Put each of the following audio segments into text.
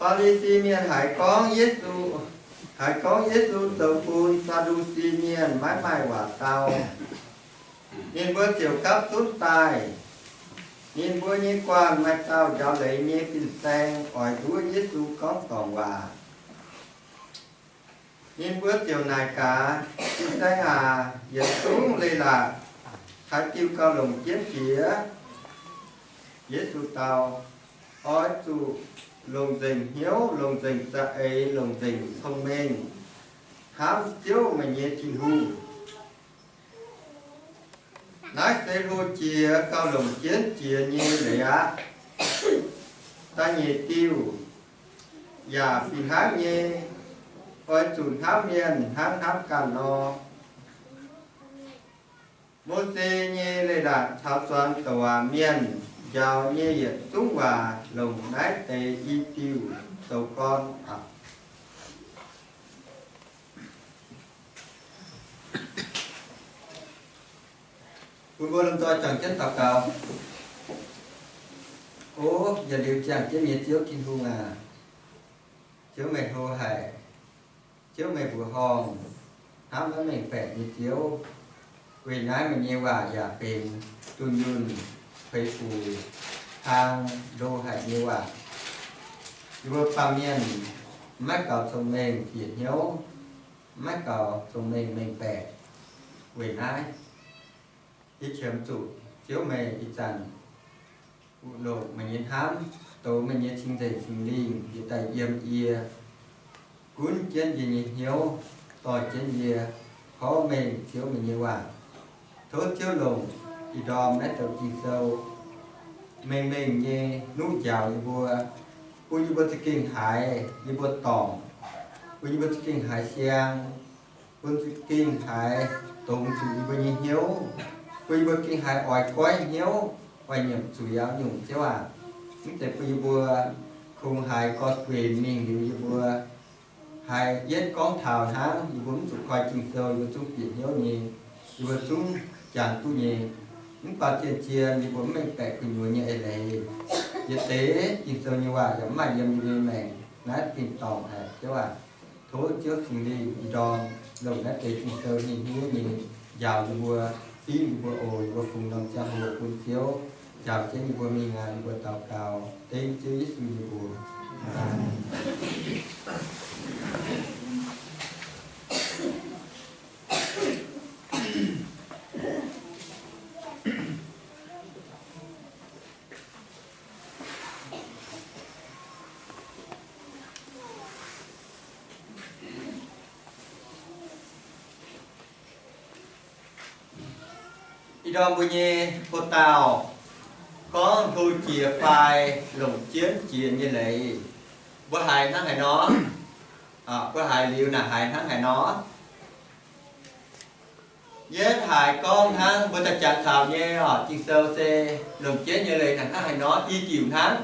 Faa^li^si Mienh haiz gorngv Yesu, haiz gorngv Yesu zoux bun Saa^ndu^si Mienh maiv maaih waac dau, ninh mbuo ziouc gapv zunv daaih. Ninh mbuo nyei guanh maaih dauh njaaux leiz nyei fin-saeng oix nduov Yesu gorngv dorngc waac. Ninh mbuo ziouc naaic gaax, Fin-saeng aac, yietc zungv leiz-latc haaix diuh gauh longc jienv jiex? Yesu dau, Oix zuqc longc nzengc hnyouv, longc nzengc za'eix, longc nzengc cong-mengh hnamv Ziouv, meih nyei Tin-Hungh. Naaiv se hlo jiex gauh longc jienv jiex nyei leiz aqv. Da'nyeic diuh yaac fih hnangv nyei, Oix zuqc hnamv mienh hnangv hnamv ganh nor. Mose nyei leiz-latc caux zuangx douc waac mienh njaaux nyei yietc zungv waac longc naaiv deix i diuh zoux gorn aqv. Bun mbuo lomh nzoih juangc jienv daux gaux. O yietc liuz ziangh jienv nyei Ziouv Tin-Hungh aac, Ziouv meih hlo haic. Ziouv meih mbuoqc horngh, hnamv maiv mengh baeqc nyei Ziouv. Weic naaiv meih nyei waac yaac benx dunh yunh, feix fuc, hlang, ndo haic nyei waac. Yie mbuo baamh mienh maiv gaux cong-mengh bieqc hnyouv, maiv gaux cong-mengh mengh baeqc. Weic naaiv yie qiemx zuqc Ziouv meih ih zanc longc meih nyei hnamv, doux meih nyei Cing-Nzengc Singx Lingh yietc daaih yiem yie, gunv jienv yie nyei hnyouv, dorh jienv yie korv mengh Ziouv meih nyei waac. Tov Ziouv longc ih ndorm naaiv douc Ging-Sou mengh mengh nyei nuqv njaaux yie mbuo, bun yie mbuo za'gengh haiz yie mbuo dorngc, bun yie mbuo za'gengh haiz siang, bun za'gengh haiz dongz zuqc yie mbuo nyei hnyouv, bun yie mbuo gengh haiz oix goiv hnyouv, oix nyiemc zuiz nyungc, Ziouv aac. Mv zeiz bun yie mbuo kungx haiz gorx-guenx mingh liuz yie mbuo haiz yietv gorngv taux hnangv, yie mbuo mv zuqc koi Ging-Sou yie mbuo zungv bieqc hnyouv nyei, yie mbuo zungv jangx duqv nyei. Mv baac zien-zien yie mbuo mv mengh baeqc gu'nyuoz nyei eix leiz. Yietc deix Ging-Sou nyei waac yaac mv maaih yiem yie mbuo nyei maengc. Naaiv dingh dorngc haic, Ziouv aac. Tov Ziouv Singx Lingh ih ndorm longc naaiv deix Ging-Sou ninh hniev nyei njaaux yie mbuo, fingx yie mbuo oc. Yie mbuo fungx norm ziangh hoc bun Ziouv njaaux jienv yie mbuo mingh aqv. Yie mbuo daux gaux dengv Ziouv Yesu nyei mbuox. Ih ndorm mbuo nyei hlo dauh gorngv hlo jiex fai longc jienv jiex nyei leiz. Mbuo haiz hnangv haaix nor? Mbuo haiz liuz naaic haiz hnangv haaix nor? Yie haiz gorngv hnangv mbuo daaih jangx taux nyei oc, Ging-Sou se longc jienv nyei leiz naaic hnangv haaix nor? I diuc hnangv.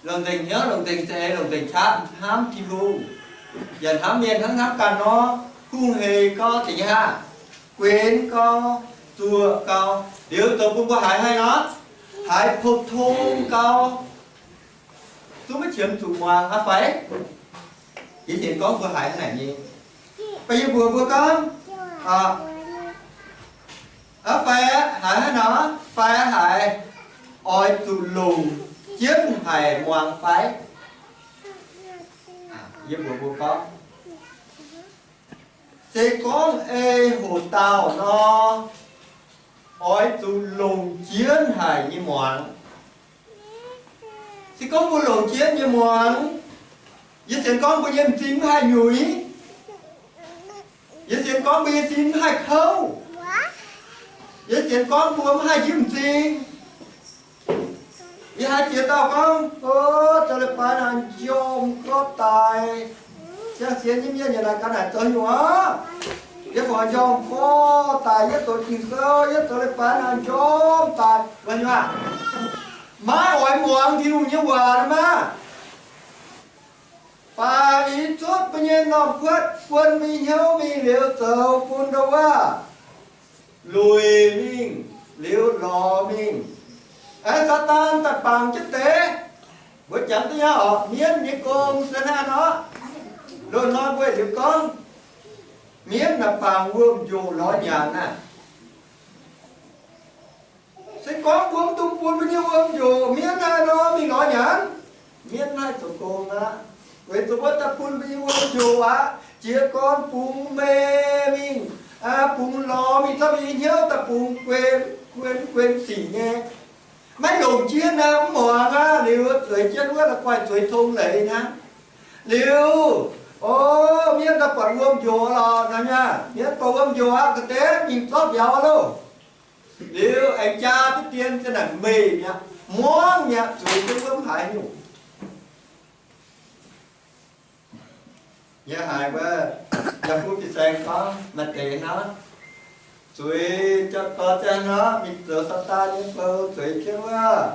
Longc nzengc hnyouv, longc nzengc za'eix, longc nzengc qaqv hnamv Tin-Hungh, yaac hnamv mienh hnangv hnamv ganh nor. Hungh hec gau, dingc nyei haah, guenx gau, zuoqc gau, liuz zoux bun mbuo haiz haaix nor? Haiz pou-tong gau, zungv maiv qiemx zuqc muangx aqv fai? Yie sienx gorngv mbuo haiz hnangv naaic nyei. Baac yie mbuox mbuo gorngv, aqv fai haiz hnangv nor, fai haiz oix zuqc longc jienv haic muangx fai? Yie mbuox mbuo gorngv, se gorngv ei hoc dauh nor, oix zuqc longc jienv haic nyei muangx. Se gorngv mbuo longc jienv nyei muangx, yie sienx gorngv mbuo nyei m'zing mv haih nyuix. Yie sienx gorngv mbuo nyei sin mv haih kouv. Yie sienx gorngv mbuo mv haih njiec m'zing. Yie haiz ziex dauh gorngv, o, zoux leiz-baaix naaic njormh gorx daic. Siang-sienx nyei mienh yaac naaic gaax naaic zoux nyuoz. Yie fungc njormh gorx daic, yie doqc Ging-Sou, yie zoux leiz-baaix naaic njormh daic. Maiv oix muangx Tin-Hungh nyei waac maah. Baac ih zutv mbuo nyei norm kuotv buon mbuo nyei hnyouv mingh liuz zoux bun ndau wuov luic mingh liuz lorz mingh. Aengx Saadaan daaih bangc jienv deix. Mbuo janx duqv nyei oc, mienv nyei gong se hnangv nor. Loz-hnoi mbuo liuz gorngv, mienv naaic bangc wuom-njoc lorz nyanc naaic. Se gorngv mbuo mv dungx bun mbuo nyei wuom-njoc mienv hnangv nor mingh lorz nyanc, mienv maiv haih zoux gong aqv. Weic zuqc mbuo daaih bun mbuo nyei wuom-njoc aqv, jiez gorn bungx meih mingh, bungx lorz mingh, zorqv mbuo nyei hnyouv daaih bungx guen, guen, guen sic nyei. Maiv longc jienv naaic mv muangx aqv. Liuz zueiz jienv wuov la'guaih zueiz tong leiz hnangv. Liuz, o, mienv daaih buatc wuom-njoc lorqc nor nyei, mienv buatc wuom-njoc aqv, ga'deix mingh zorqv mbiauz loh. Liuz aengx jaa duqv dien, za'naaic meih mi'aqv, muangv mi'aqv, zueiz jienv wuov mv haiz nyungc. Yie haiz wuov, yaac bun Fin-Saeng gorngv maaih deix hnangv, zueiz jauv-dorn ziangh hnangv mingh zoux Saadaan nyei bou, zueiz jienv wuov,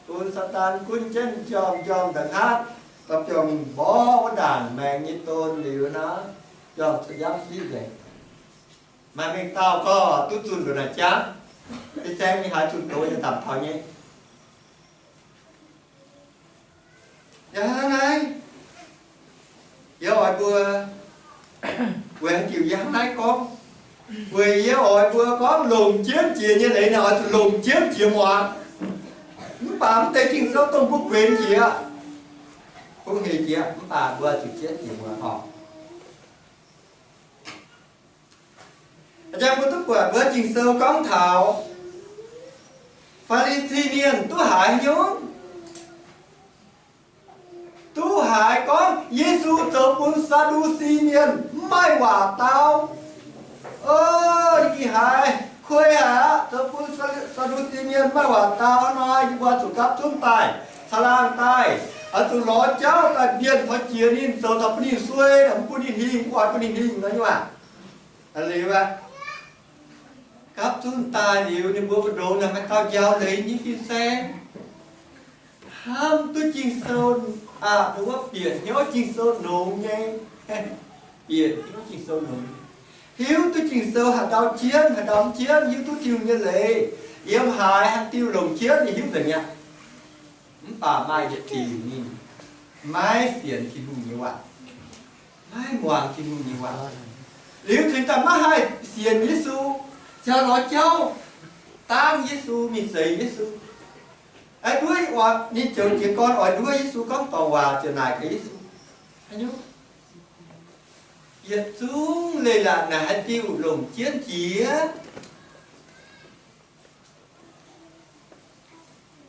bun Saadaan gunv jienv m'jormh, m'jormh da'hnangv, da'biorngh mingh mborqv wuov ndaangc maengx nyei don liuz hnangv, biorngh cuotv njamv fiqv nzengc. Maaih mengh dauh gorngv duqv zunh ndongc naaic jangv. Fin-Saeng mingh haaix zunh doz yaac nzamc taux nyei. Yaac hnangv naaiv, yie oix mbuo, weic haaix diuc yie hnangv naaiv gorngv? Weic yie oix mbuo gorngv longc jienv jiex nyei leiz naaic oix zuqc longc jienv jiex muangx. Mv baac mv deix Ging-Sou dongh mbuo guenx jiex, mbuo hec jiex, mv baac mbuo zuqc jienv jiex muangx oc. A'jang mbuo duqv buatc wuov Ging-Sou gorngv taux Faa^li^si Mienh duqv haiz nyungc, duqv haiz gorngv Yesu zoux bun Saa^ndu^si Mienh mv maaih waac dau. O, yie haiz kuei aqv, zoux bun Saa^ndu^si Mienh mv maaih waac dau nor, yie mbuo zuqc gapv zunv daaih, caangh laangh daaih, oix zuqc lorz jauv daaih mienh taux jiex ninh, zoux taux bun ninh suei, mv bun ninh hingh, mv oix bun ninh hingh nor nyei waac. Liuz aqv, gapv zunv daaih liuz, ninh mbuo mbu'ndongx naaic maaih dauh njaaux leiz nyei fin-saeng, hnamv duqv Ging-Sou, aqc wuov bieqc hnyouv Ging-Sou longx nyei, bieqc hnyouv Ging-Sou longx, hiuv duqv Ging-Sou haaix ndau jienv, haaix ndau mv jienv, hiuv duqv Tin-Hungh nyei leiz, yiem haaix haaix diuh longc jienv, ninh hiuv nzengc mi'aqv. Mv baac maaih yietc diuc ninh maiv sienx Tin-Hungh nyei waac, maiv muangx Tin-Hungh nyei waac. Liuz cingx daaih maiv haih sienx Yesu, ziouc lorz jauv dangv Yesu, mingh zeix Yesu. Aa, nduov, ninh ziouc jiez gorn oix nduov Yesu gorngv dorngc waac, ziouc naaic gaax Yesu, haaix nyungc, yietc zungv leiz-latc naaic haaix diuh longc jienv jiex?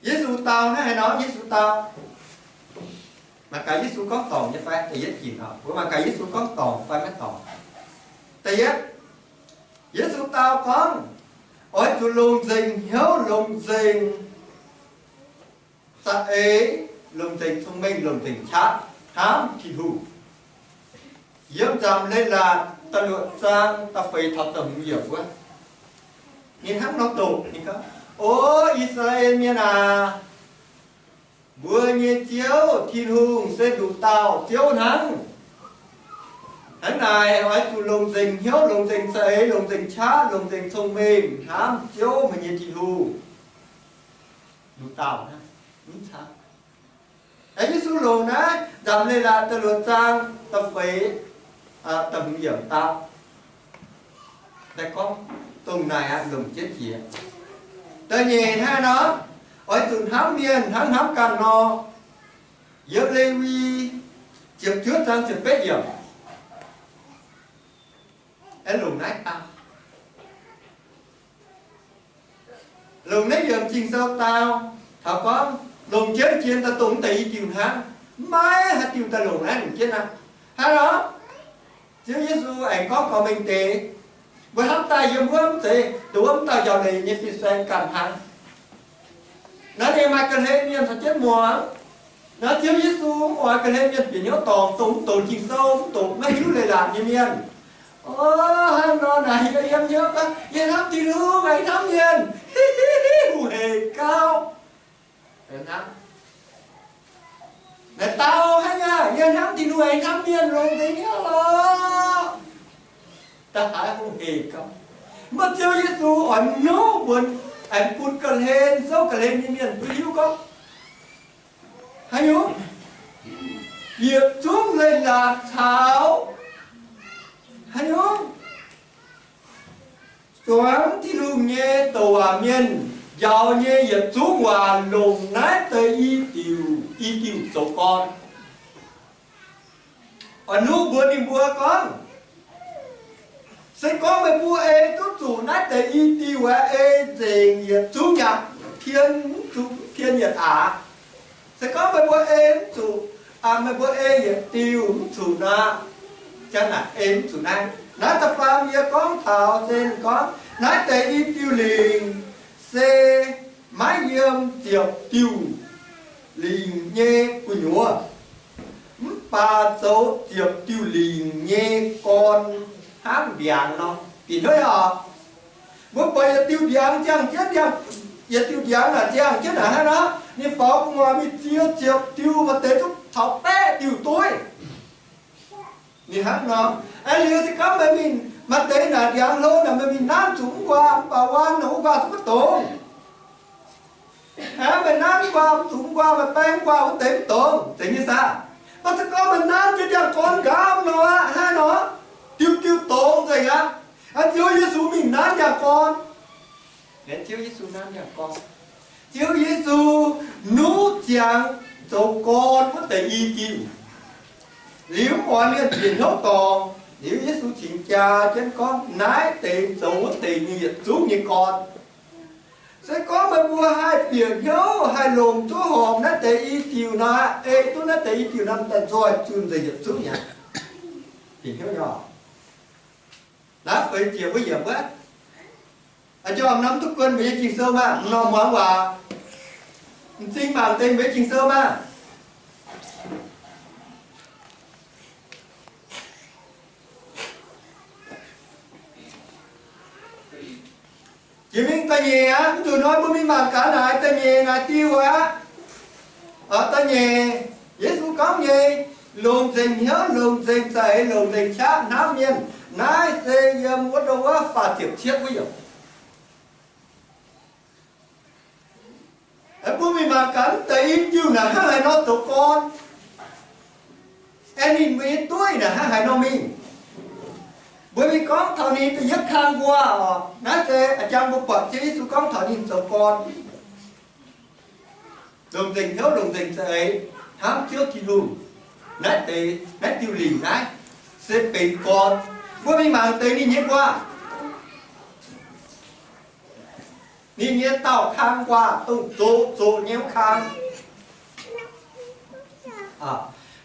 Yesu dau naaiv haaix nor? Yesu dau, mangc gaax Yesu gorngv dorngc nyei fai? Da'yietv ginc oc, mbuo mangc gaax Yesu gorngv dorngc fai maiv dorngc. Da'yietv, Yesu dau gorngv, oix zuqc longc nzengc hnyouv, longc nzengc za'eix, longc nzengc cong-mengh, longc nzengc qaqv hnamv Tin-Hungh. Yiem Nzamc Leiz-Latc da'luoqc zaang da'feix taux da'hmz yiemc wuov, ninh hnangv nor doqc, ninh gorngv, O I^saa^laa^en Mienh aac, mbuo nyei Ziouv Tin-Hungh se nduqc dauh Ziouv hnangv. Hnangv naaic, oix zuqc longc nzengc hnyouv, longc nzengc za'eix, longc nzengc qaqv, longc nzengc cong-mengh hnamv Ziouv, meih nyei Tin-Hungh. Nduqc dauh hnangv, mv caqv. Aengx Yesu longc naaiv Nzamc Leiz-Latc da'luoqc zaang da'feix, da'hmz yiemc dau, daaih gorngv dongh naaic aqv, longc jienv jiex. Da'nyeic hnangv nor, oix zuqc hnamv mienh hnangv hnamv ganh nor. Yiem Lewi ziepc juov zaang ziepc betv yiemc, aengx longc naaiv dau. Longc naaiv yiemc Ging-Sou dau, taux gorngv longc jienv jiex daaih dongh deix i diuh hnangv, maiv haaix diuh daaih longc naaiv longc jienv aqv. Hnangv nor, Ziouv Yesu aengx gorngv gorx-mengh deix, mbuo hnamv daaih yiem wuov mv zeiz nduov mv dauh njaaux leiz nyei fin-saeng ganh hnangv. Naaiv ninh maaih ga'hlen mienh caux jienv muangx. Naaiv Ziouv Yesu mv oix ga'hlen mienh bieqc hnyouv dorngc, dongh mv doqc Ging-Sou, mv doqc, maiv hiuv leiz-latc nyei mienh. O, hnangv nor naaic yie yiem hnyouv gorngv, yie hnamv Tin-Hungh, yie hnamv mienh, hungh hec gauh. Naaic dau hnangv naaic, yie hnamv Tin-Hungh, yie hnamv mienh, longx nzengc hnyouv lorqc. Da'haiz hungh hec gauh. Mv baac Ziouv Yesu oix nongv mbuo, aengx bun ga'hlen, souv ga'hlen nyei mienh bun hiuv gorngv, Haaix nyungc? Yietc zungv leiz-latc caux haaix nyungc? Zuangx Tin-Hungh nyei douc waac mienh njaaux nyei yietc zungv waac longc naaiv deix i diuc, i diuc zoux gorn. Oix nuqv mbuox ninh mbuo gorngv, se gorngv meih mbuo ei duqv zuqc naaiv deix i diuc aeqv, ei nzengc yietc zungv yaac pien, pien yietc aax. Se gorngv meih mbuo ei mv zuqc, meih mbuo ei yietc diuh mv zuqc nor, janx naaic ei mv zuqc naaiv. Naaiv da'faam yie gorngv taux se ninh gorngv naaiv deix i diuh lingc se maiv yiem ziepc diuh lingc nyei gu'nyuoz, mv baac zoux ziepc diuh lingc nyei gorn hnangv ndiangx nor. Bieqc hnyouv oc. Mbuo buatc yietc diuh ndiangx ziangh jienv, yietc diuh ndiangx naaic ziangh jienv naaic hnangv nor, ninh faaux gu'nguaaic mingh ziex ziepc diuh, maaih deix zungv taux baeqv diuh dueiv. Ninh hnangv nor. Aeqv, liuz se gorngv meih mingh maaih deix naaic ndiangx hlo naaic, meih mingh nanv zuqc mv nquaah, mv baac wuov naaic wuov nquaah zungv maiv dongz. Aeqv, meih nanv mv nquaah, mv zuqc mv nquaah, meih baeng mv nquaah, wuov deix mv dongz, zeiz nyei saah? Mv baac se gorngv meih nanv jienv ndiangx-gorn nqaamv nor aqv, hnangv nor, diuh diuh dongz nzengc aqv. Aeqv, Ziouv Yesu mingh nanv ndiangx-gorn. Aeqv, Ziouv Yesu nanv ndiangx-gorn. Ziouv Yesu nuqv ziangx zoux gorn wuov deix i diuh. Liuz mv oix mienh bieqc hnyouv dorngc, liuz Yesu cingx jaa jienv gorngv, naaiv deix zoux wuov deix nyei yietc zungv nyei gorn. Se gorngv meih mbuo haih bieqc hnyouv, haih longc duqv horpc naaiv deix i diuh nor, ei duqv naaiv deix i diuh nor, daaih nzoih zunh nzengc yietc zungv aqv. Bieqc hnyouv nyei oc. Naaiv feix ziepc wuov yiemc wuov. A'jormh norm duqv guon mbuo nyei Ging-Sou maah, m'normh muangx waac. M'zing mangc deix mbuo nyei Ging-Sou maah. Jiex mingh da'nyeic aqv, mv nzunc hnoi mbuo mingh mangc gaax naaic da'nyeic naaic diuh aqv. Da'nyeic, Yesu gorngv nyei, longc nzengc hnyouv, longc nzengc za'eix, longc nzengc qaqv hnamv mienh. Naaiv se yiem wuov ndo wuov faah ziepc cietv wuov yiemc. Mbuo mingh mangc gaax mv deix i diuh naaic hnangv haaix nor zoux gorn. Aengx ninh mbuo nyei dueiv naaic hnangv haaix nor mingh. Mbuo mingh gorngv taux ninh da'yietv kang nquaah oc. Naaiv se a'jang mbuo buatc Ziouv Yesu gorngv taux ninh zoux gorn. Longc nzengc hnyouv, longc nzengc za'eix hnamv Ziouv Tin-Hungh. Naaiv deix, naaiv diuh lingc naaiv se benx gorn. Mbuo mingh mangc deix ninh nyei nquaah. Ninh nyei daauh kang nquaah, dongh zoqc zoqc nyei wuov kang.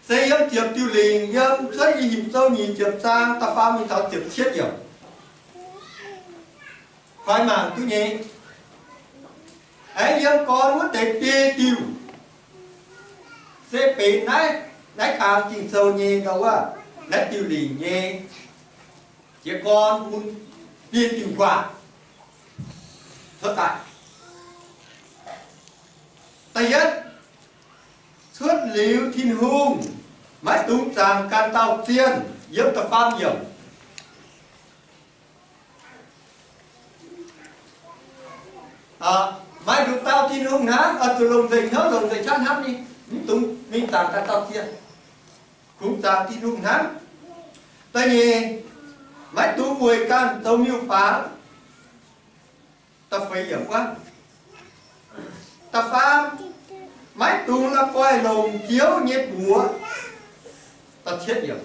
Se yiem ziepc diuh lingc, yiem Cuotv I Hipc Sou nyic ziepc zaang da'faam mingh taux ziepc cietv yiemc. Koi mangc duqv nyei. Aengx yiem gorn wuov deix biei diuh se benx naaiv, naaiv kang Ging-Sou nyei ndau wuov, naaiv diuh lingc nyei jiez gorn bun biei diuh nquaah cuotv daaih. Da'yietv, cuotv liuz Tin-Hungh, maiv dungx zaangc ganh dauh zienh, yiem da'faam yiemc. Maiv dungx dauh Tin-Hungh hnamv, oix zuqc longc nzengc hnyouv, longc nzengc qaqv hnamv ninh, mv dungx mingh zaangc ganh dauh zienh. Kungx zaangc Tin-Hungh hnamv. Da'nyeic, maiv dungx weic ganh zoux miuc-fangx. Da'feix yiemc wuov. Da'faam, maiv dungx la'guaih longc Ziouv nyei buoz. Da'cietv yiemc.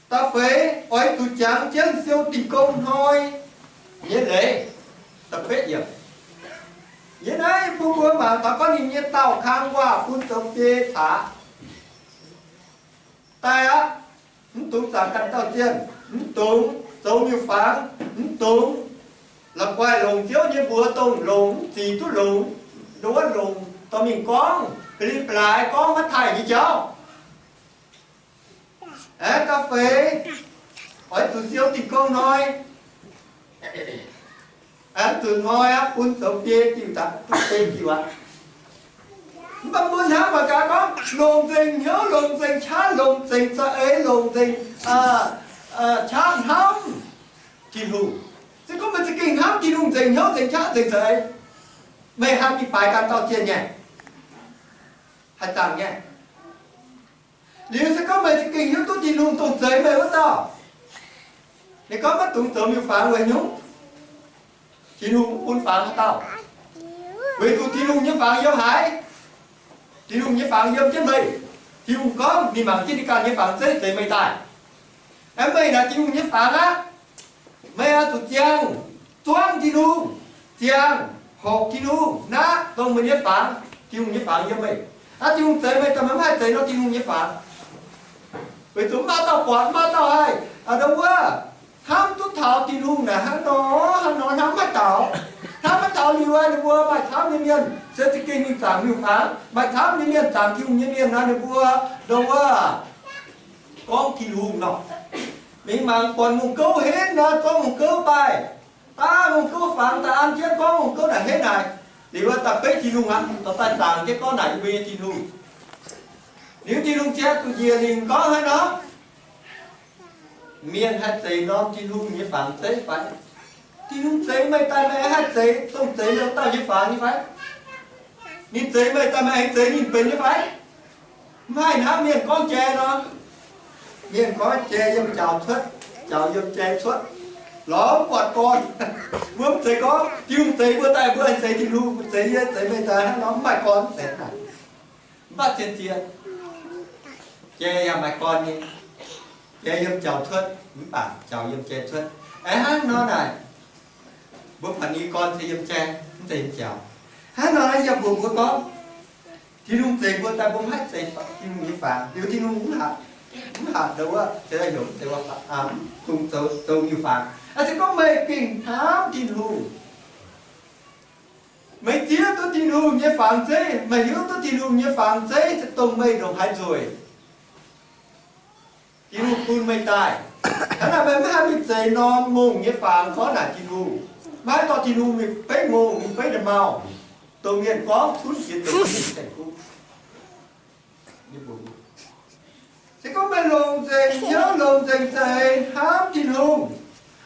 Da'feix, oix zuqc jangx jienv siou dingh gong hnoi nyei leiz. Da'betv yiemc. Yie naaiv bun mbuo mangc taux gorngv ninh nyei daauh kang waac bun zoux biei caax. Daaih aqv, mv dungx zaangc ganh dauh zienh, mv dungx zoux miuc-fangx, mv dungx la'guaih longc Ziouv nyei mbuox dongh longc mv zic duqv longx, nduov longc dorh mingh gorngv, ga'lingh ba'laaix gorngv maiv taaih nyei jauv. Aengx da'feix, oix zuqc siou dingh gong hnoi. Aengx zuqc hnoi aqv, bun zoux biei diuh daaih, biei diuh aqv. Mv baac mbuo hnamv mangc gaax gorngv, longc nzengc hnyouv, longc nzengc qaqv, longc nzengc za'eix, longc nzengc qaqv hnamv Tin-Hungh. Se gorngv meih za'gengh hnamv Tin-Hungh nzengc hnyouv, nzengc qaqv, nzengc za'eix, meih haih mingh baaix ganh dauh zienh nyei. haih zaangc nyei. Liuz se gorngv meih za'gengh hiuv duqv Tin-Hungh dongh zeix meih wuov dauh, ninh gorngv maiv dungx zoux miuc-fangx weic nyungc, Tin-Hungh bun fangx haaix dauh? Weic zuqc Tin-Hungh nyei fangx yiem haaix? Tin-Hungh nyei fangx yiem jienv meih. Tin-Hungh gorngv ninh mangc jienv ninh ganh nyei fangx zeiv zeix meih daaih. Aeqv, meih naaic Tin-Hungh nyei fangx aqv. Meih oix zuqc ziangh zuangv Tin-Hungh, ziangh horpc Tin-Hungh naqv dongh meih nyei fangx. Tin-Hungh nyei fangx yiem meih. Aa, Tin-Hungh zeix meih daaih, meih maiv haih zeix nor Tin-Hungh nyei fangx. Weic zuqc maaih dauh buatc, maaih dauh haih, aa, ndau wuov, hnamv duqv taux Tin-Hungh naaic hnangv nor, hnangv nor hnamv maiv taux. Hnamv maiv taux liuz, ninh mbuo maaih camv nyei mienh se za'gengh mingh zaangc miuc-fangx. Maaih camv nyei mienh zaangc Tin-Hungh nyei mienh nor, ninh mbuo ndau wuov gorngv Tin-Hungh nor, mingh mangc buatc ngongh gouv henv nor, gorngv ngongh gouv baaih, daaih ngongh gouv fangx daaih an jienv gorngv ngongh gouv naaic henv naaic. Liuz daaih beiv Tin-Hungh aqv, dorh daaih zaangc jienv gorngv naaic yie mbuo nyei Tin-Hungh. Liuz Tin-Hungh ziouc zuqc njiec lingc gorngv haaix nor, mienh haih zeix norm Tin-Hungh nyei fangx zeiv fai? Tin-Hungh zeix meih daaih, meih haih zeix dongh zeix meih wuov dauh nyei fangx nyei fai? Ninh zeix meih daaih, meih aengx zeix ninh benx nyei fai? Mv haih hnangv mienh gorngv jai nor. Mienh gorngv jai yiem jaux cuotv, jaux yiem jai cuotv, lorz mv buatc gorn. Mbuo mv zeiz gorngv Tin-Hungh zeix mbuo daaih, mbuo aengx zeix Tin-Hungh, mbuo zeix yie, zeix meih daaih hnangv nor, mv maaih gorn mv zeiz naaic. Mv baac zien-zien jai yaac maaih gorn nyei. Jai yiem jaux cuotv mv baac jaux yiem jai cuotv. Aengx hnangv nor naaic, mbuo buatc nyei gorn se yiem jai, mv zeiz yiem jaux. Hnangv nor naaic yie mbuox mbuo gorngv, Tin-Hungh zeix mbuo daaih mbuo mv haih zeix Tin-Hungh nyei fangx. Liuz Tin-Hungh mv hatc, mv hatc ndau wuov, se daaih heuc mv zeiz wuov, mv dungx zoux, zoux miuc-fangx. Aa, se gorngv meih gengh hnamv Tin-Hungh, meih zieqv duqv Tin-Hungh nyei fangx zeiv, meih hiuv duqv Tin-Hungh nyei fangx zeiv se dongh meih ndongc haaix nzueic, Tin-Hungh bun meih daaih. Hnangv naaic meih mv haih mingh zeix norm ngongh nyei fangx gorngv naaic Tin-Hungh. Maiv haih dorh Tin-Hungh mingh beiv ngongh, mingh beiv nda'maauh, dongh mienh gorngv cunv jiex deix saeng-kuv. Se gorngv meih longc nzengc hnyouv, longc nzengc za'eix hnamv Tin-Hungh,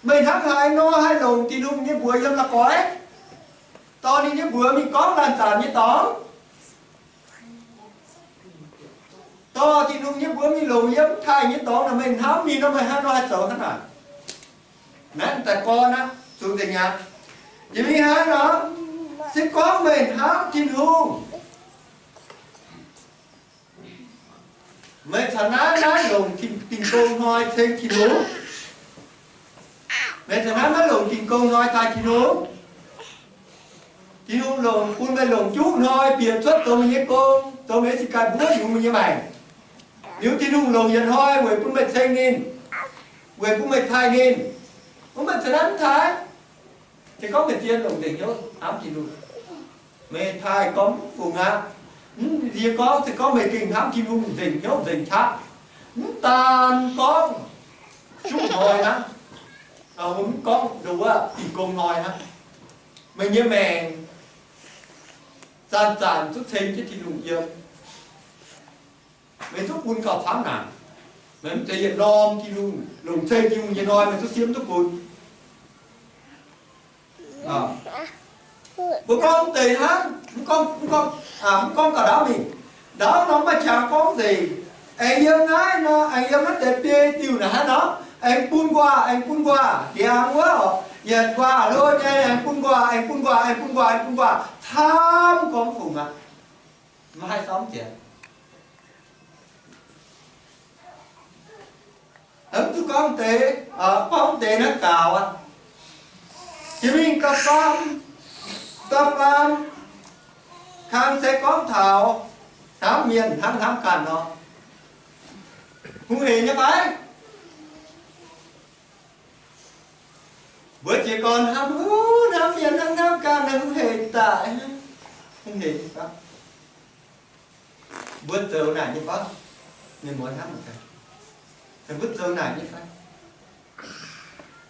meih hnangv haaix nor haih longc Tin-Hungh nyei mbuox yiem la'goix, dorh ninh nyei mbuox mingh gorngv laanh zanc nyei dorngx, dorh Tin-Hungh nyei mbuox mingh longc yiem mv taaih nyei dorngx naaic, meih hnamv ninh nor, meih hnangv nor haih zoux hnangv naaic? Naaiv daaih gorn aqv, zuqc nzengc aqv. Jiex mingh hnangv nor, se gorngv meih hnamv Tin-Hungh, meih caux naaiv naaiv longc dingh gong hnoi ceng Tin-Hungh. Meih caux naaiv maiv longc dingh gong hnoi taaih Tin-Hungh. Tin-Hungh longc, bun meih longc juqv hnoi bieqc cuotv zoux meih nyei gong, zoux meih nyei ga'naaiv mbuov yungz meih nyei maengc. Liuz Tin-Hungh longc yietc hnoi weic bun meih ceng ninh, weic bun meih taaih ninh. Mv baac meih caux naaiv mv taaih. Se gorngv meih zien longc nzengc hnyouv hnamv Tin-Hungh, meih taaih gorngv mv fungc aqv. Mv, yie gorngv se gorngv meih gengh hnamv Tin-Hungh nzengc hnyouv nzengc qaqv, mv daan gorngv juqv hnoi hnangv, mv gorngv nduov dingh gong hnoi hnangv, meih nyei maengc zanc-zanc zungv ceng jienv Tin-Hungh yiem. Meih zungv bun gauh camv naaic. Meih mv zeiz yietc norm Tin-Hungh, longc ceng Tin-Hungh nyei hnoi meih zungv siemv duqv bun. Mbuo gorngv deix hnangv, mv gorngv, mv gorngv, mv gorngv gauh ndaauv mingh. Ndaauv nor maaih qangx gorngv nzengc. Aengx yiem naaiv nor, aengx yiem naaiv deix biei diuh naaic hnangv nor, aengx bun nquaah, aengx bun nquaah, ndiangx wuov, yietc nquaah hlo nyei, aengx bun nquaah, aengx bun nquaah, aengx bun nquaah, aengx bun nquaah, camv gorngv fungc aqv. Maiv haih sormv zienx. Mv zuqc gorngv deix, gorngv deix naaiv gaux aqv. Jiex mingh da'faam, da'faam kang se gorngv taux hnamv mienh hnangv hnamv ganh nor. Hungh heic nyei fai? Mbuo jiez gorn hnamv, hnamv mienh hnangv hnamv ganh, hungh heic daaih. Hungh heic nyei fai? Mbuo zoux naaic nyei fai? Mienh muoz hnamv ganh, mbuo zoux naaic nyei fai?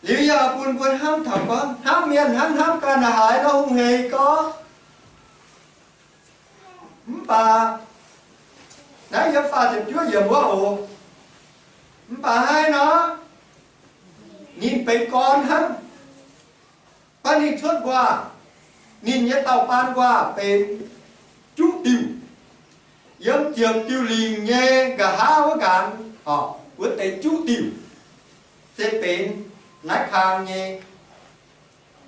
Liuz yaac bun mbuo hnamv taux gorngv hnamv mienh hnangv hnamv ganh naaic haaix nor hungh heic gorngv. Mv baac naaiv yiem faah ziepc juov yiemc wuov oc. Mv baac hnangv nor, ninh benx gorn hnangv. Baac ninh cuotv nquaah, ninh nyei daauh baan nquaah benx juqv diuh. Yiem ziepc diuh lingc nyei nqa'haav wuov nqanx, wuov deix juqv diuh se benx naaiv kang nyei,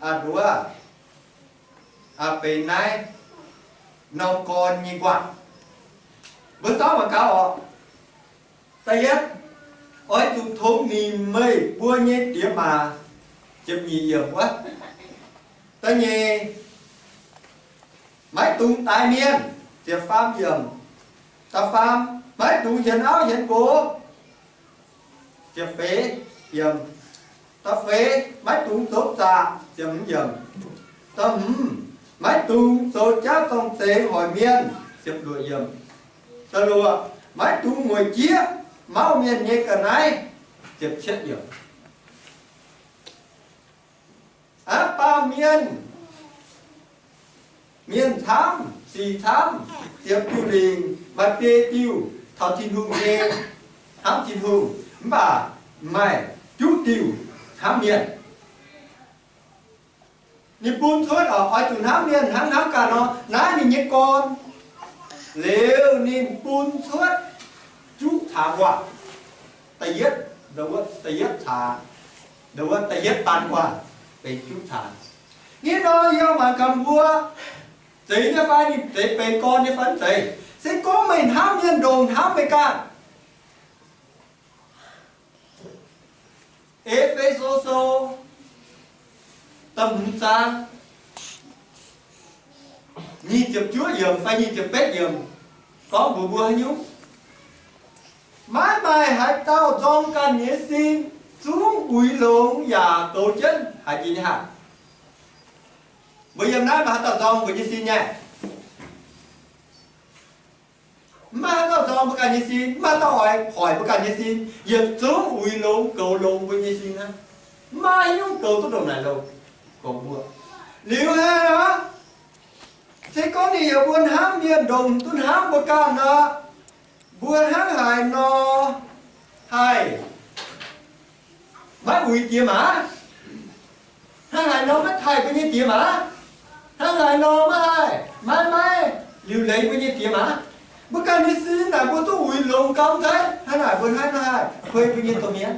aa, nduov, aa, benx naaiv norm gorn nyei nquaah. Mbuo zorqv mangc gaax oc. Da'yietv, oix zuqc tongx nimc meih mbuo nyei diex maac, ziepc nyeic yiemc wuov. Da'nyeic, maiv dungx daix mienh, ziepc faam yiemc. Da'faam, maiv dungx hienx auv hienx nqox, ziepc feix yiemc. Da'feix, maiv dungx zoux zaqc, ziepc hmz yiemc. Da'hmz, maiv dungx zoux jauv zorng-zengx hoic mienh, ziepc luoqc yiemc. Da'luoqc, maiv dungx mueic jieqv mauv mienh nyei ga'naaiv, ziepc cietv yiemc. Aqv, baamh mienh, mienh camv, sic camv, ziepc diuh lingc, maaih biei diuh taux Tin-Hungh nyei, hnamv Tin-Hungh, mv baac maaih juqv diuh hnamv mienh. Ninh bun cuotv oc, oix zuqc hnamv mienh hnangv hnamv ganh nor, naaiv ninh nyei gorn. Liuz ninh bun cuotv juqv caax nquaah. Da'yietv, da'yietv caax, da'yietv baan nquaah benx juqv caax. Hnangv nor yie mangc gaax mbuo, zeiz nyei fai ninh zeiz benx gorn nyei fai mv zeiz. Se gorngv meih hnamv mienh ndongc hnamv meih ganh, E^fe^so Sou da'hmz zaang nyic ziepc juov yiemc fai nyic ziepc betv yiemc gorngv mbuox mbuo haaix nyungc? Maiv maaih haaix dauh nzorng ganh nyei sin zungv uix longx yaac goux jienv haiz jiex nyei haah? Mbuo yiem naaiv maaih haaix dauh nzorng mbuo nyei sin nyei? Mv maaih haaix dauh nzorng mbuo ganh nyei sin, mv maaih haaix dauh oix hoic mbuo ganh nyei sin, yietc zungv uix longx goux longx mbuo nyei sin aqv. Mv maaih haaix nyungc goux duqv ndongc naaic longx, goux mbuo. Liuz hnangv nor, se gorngv ninh yaac mbuo hnamv mienh ndongc duqv hnamv mbuo ganh nor, mbuo hnangv haaix nor haih maiv uix diex maac? Hnangv haaix nor maiv taaih mbuo nyei diex maac? Hnangv haaix nor maiv haih, maiv, maiv liuc leiz mbuo nyei diex maac? Mbuo ganh nyei sin naaic mbuo duqv uix longx gauh mv zeiz? Hnangv naaic mbuo hnangv nor haih kuei mbuo nyei domh mienh.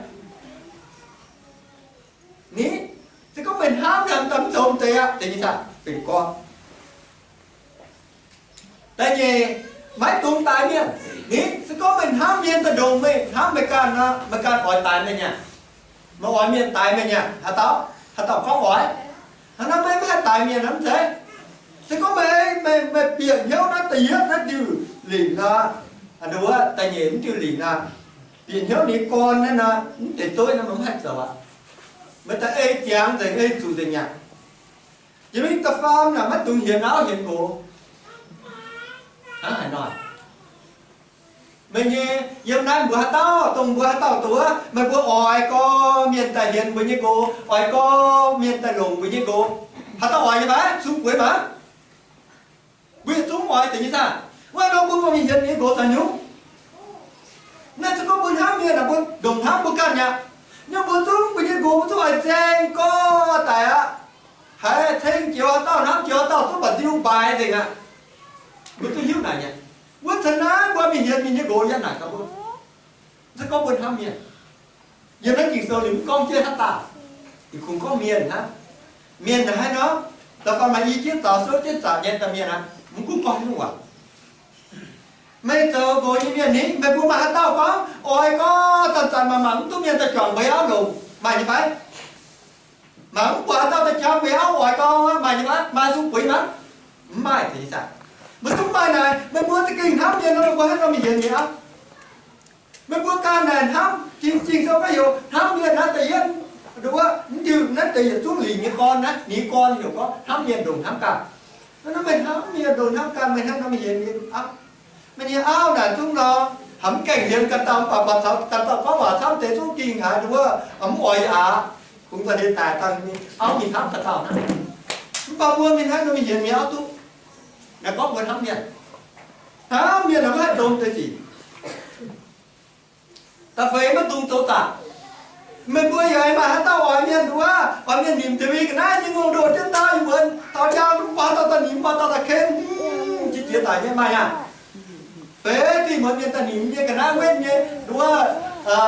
Ni, se gorngv meih hnamv naaic mv daaih mv zoux deix aqv, deix nyei saah, benx gorn. Da'nyeic, maiv dungx daix mienh. Ni, se gorngv meih hnamv mienh daaih ndongc meih hnamv meih ganh nor, meih ganh oix daix meih nyei? Meih oix mienh daix meih nyei? Haaix dauh, haaix dauh gorngv oix? Hnangv naaiv meih maiv haih daix mienh hnangv mv zeiz? Se gorngv meih, meih, meih bieqc hnyouv naaiv da'yietv naaiv diuh lingc nor, aa, wuov da'nyeic mv diuh lingc nor, bieqc hnyouv ninh gorn naaiv nor, mv deix dueiv nor meih mv haih zoux aqv. Meih daaih ei ziangx nzengc, ei zuqc nzengc aqv. Jiex mingh da'faam naaic maiv dungx hienx auv hienx nqox. Hnangv haaix nor? Meih nyei yiem naaiv mbuo haaix dauh, dongh mbuo haaix dauh duqv, meih mbuo oix gorx mienh daaih hienx mbuo nyei nqox, oix gorx mienh daaih longc mbuo nyei nqox. Haaix dauh oix nyei fai? Sung bueix maah! Mbuo yietc zungv oix deix nyei saah? Wuov nor mbuo mv hienx mbuo nyei nqox caux hnyouv. Naaiv se gorngv mbuo hnamv mienh aeqv, mbuo ndongc hnamv mbuo ganh aqv. Nyei mbuo zungv mbuo nyei nqox mbuo zungv oix nzengc gorx daic aqv. Haiz ceng jiex haaix dauh hnamv jiex haaix dauh zungv baac nziu mbaaix nzengc aqv. Mbuo duqv hiuv naaic nyei. Wuov zanc naaiv mbuo mingh hienx mienh nyei nqox yiem naaic gauh mbuo, se gorngv mbuo hnamv mienh. Yiem naaiv Ging-Sou ninh mv gorngv jienv haaix dauh, ninh kungx gorngv mienh hnangv. Mienh naaic haaix nor, da'faanh maaih i jienv zaux souv jienv zaqc nyei daaih mienh aqv, mv gunv gorngv haaix nyungc waac. Meih zoux nqox nyei mienh ni, meih mbuo maaih haaix dauh gorngv oix gorx zanc-zanc mangc mangc mv duqv mienh daaih juangc mbuo nyei auv longc, maaih nyei fai? Mangc mv buatc haaix dauh daaih juangc mbuo nyei auv oix gorx, maaih nyei fai? Maaih sung bueix maah? Mv maaih deix nyei saah? Mbuo zungv maaih naaic, meih mbuo za'gengh hnamv mienh nor, meih mbuo haaix nor mingh hienx mienh auv? Meih mbuo ganh naaic hnamv, Ging-Sou gorngv heuc hnamv mienh naaiv da'yietv, wuov, mv diuh naaiv deix yietc zungv lingc nyei gorn naaiv, ninh nyei gorn heuc gorngv hnamv mienh ndongc hnamv ganh. Naaiv meih hnamv mienh ndongc hnamv ganh, meih hnangv nor mingh hienx mienh auv. Meih nyei auv naaic zungv nor, haiz mv gaengh hienx ganh dauh, mv baac buatc taux ganh dauh gorngv waac camv deix zungv ging haic wuov, mv oix yaac aqc. Kungx daaih daaih daaih auv mingh hnamv ganh dauh hnangv. Mv baac mbuo mingh hnangv nor mingh hienx mienh auv duqv. Naaiv gorngv mbuo hnamv mienh, hnamv mienh nor maiv haih ndongc deix sic. Da'feix maiv dungx zoux zaqc. Meih mbuo yaac maaih haaix dauh oix mienh nduov, oix mienh nimc deix mingh ga'naaiv nyei ngongh ndoh jienv daaih yiem wuonx taux jaa, mv baac dauh daaih nimc, mv baac dauh daaih ken, jiex jiex daic nyei maaih aqv. Beiv dih muonz mienh daaih nimc nyei ga'naaiv wetv nyei nduov,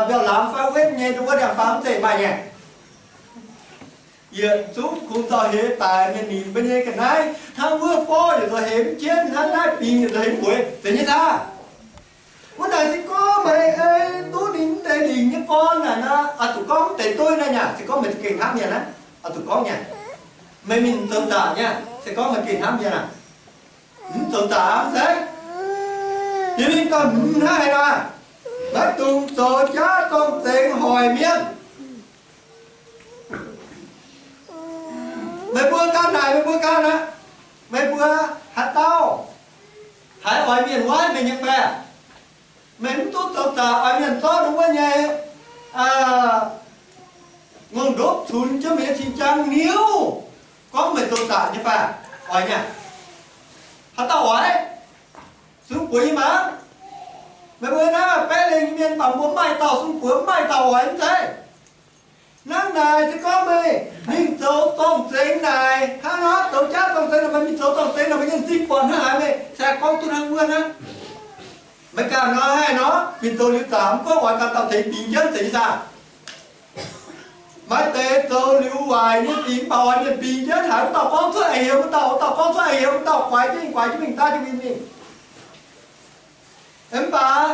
mbiauh lamz fai wetv nyei nduov ndiangx-faam mv zeiz maaih nyei. Yietc zungv kungx zaux heix daic mienh nimc mbuo nyei ga'naaiv hnangv wuov forv yietc zaux heix mv jienv, hnangv naaiv bingx yietc zaux heix mv bueix, zeiz nyei saah? Wuov naaic se gorngv meih ei duqv ninh mv deix lingc nyei gorn naaic nor, oix zuqc gorngv mv deix dueiv naaiv nyei, se gorngv meih za'gengh hnamv mienh aqv, oix zuqc gorngv nyei. Meih mingh zoux zaqc nyei, se gorngv meih gengh hnamv mienh aqv. Mv zoux zaqc aqv, mv zeiz? Yie mingh daaih hmz hnangv haaix nor, maiv dungx zoux jaav zorng-zengx hoic mienh. Meih mbuo ganh naaic, meih mbuo ganh aqv. Meih mbuo haaix dauh haiz oix mienh waaiv meih nyei fai? Meih mv duqv zoux zaqc oix mienh zorqv ninh wuov nyei ngongh ndopv cunx jienv meih nyei cing-jang niouv, gorngv meih zoux zaqc nyei fai? Oix nyei. Haaix dauh oix? Sung buoz nyei maah. Meih mbuo naaiv baeqv lengh mienh baac mbuo maaih dauh sung buoz, maaih dauh oix mv zeiz? Hnangv naaic se gorngv meih mingh zoux zorng-zengx naaic, hnangv nor zoux jaav zorng-zengx naaic, meih mingh zoux zorng-zengx naaic, meih nyei m'zing buatc hnangv haaix, meih se gorngv duqv hnangv wuov hnangv. Meih ganh nor haih nor, mingh zoux liuz zaqc mv gorngv oix ganh dauh teix bingx jienv zeiz nyei saah? Maaih deix zoux liuz waaic nyei dingc mv baac oix mienh bingx jienv haic, wuov dauh gorngv cuotv aengx heuc wuov dauh, wuov dauh gorngv cuotv aengx heuc wuov dauh, guaix jienv guaix jienv mingh, daav jienv mingh mingh. Mv baac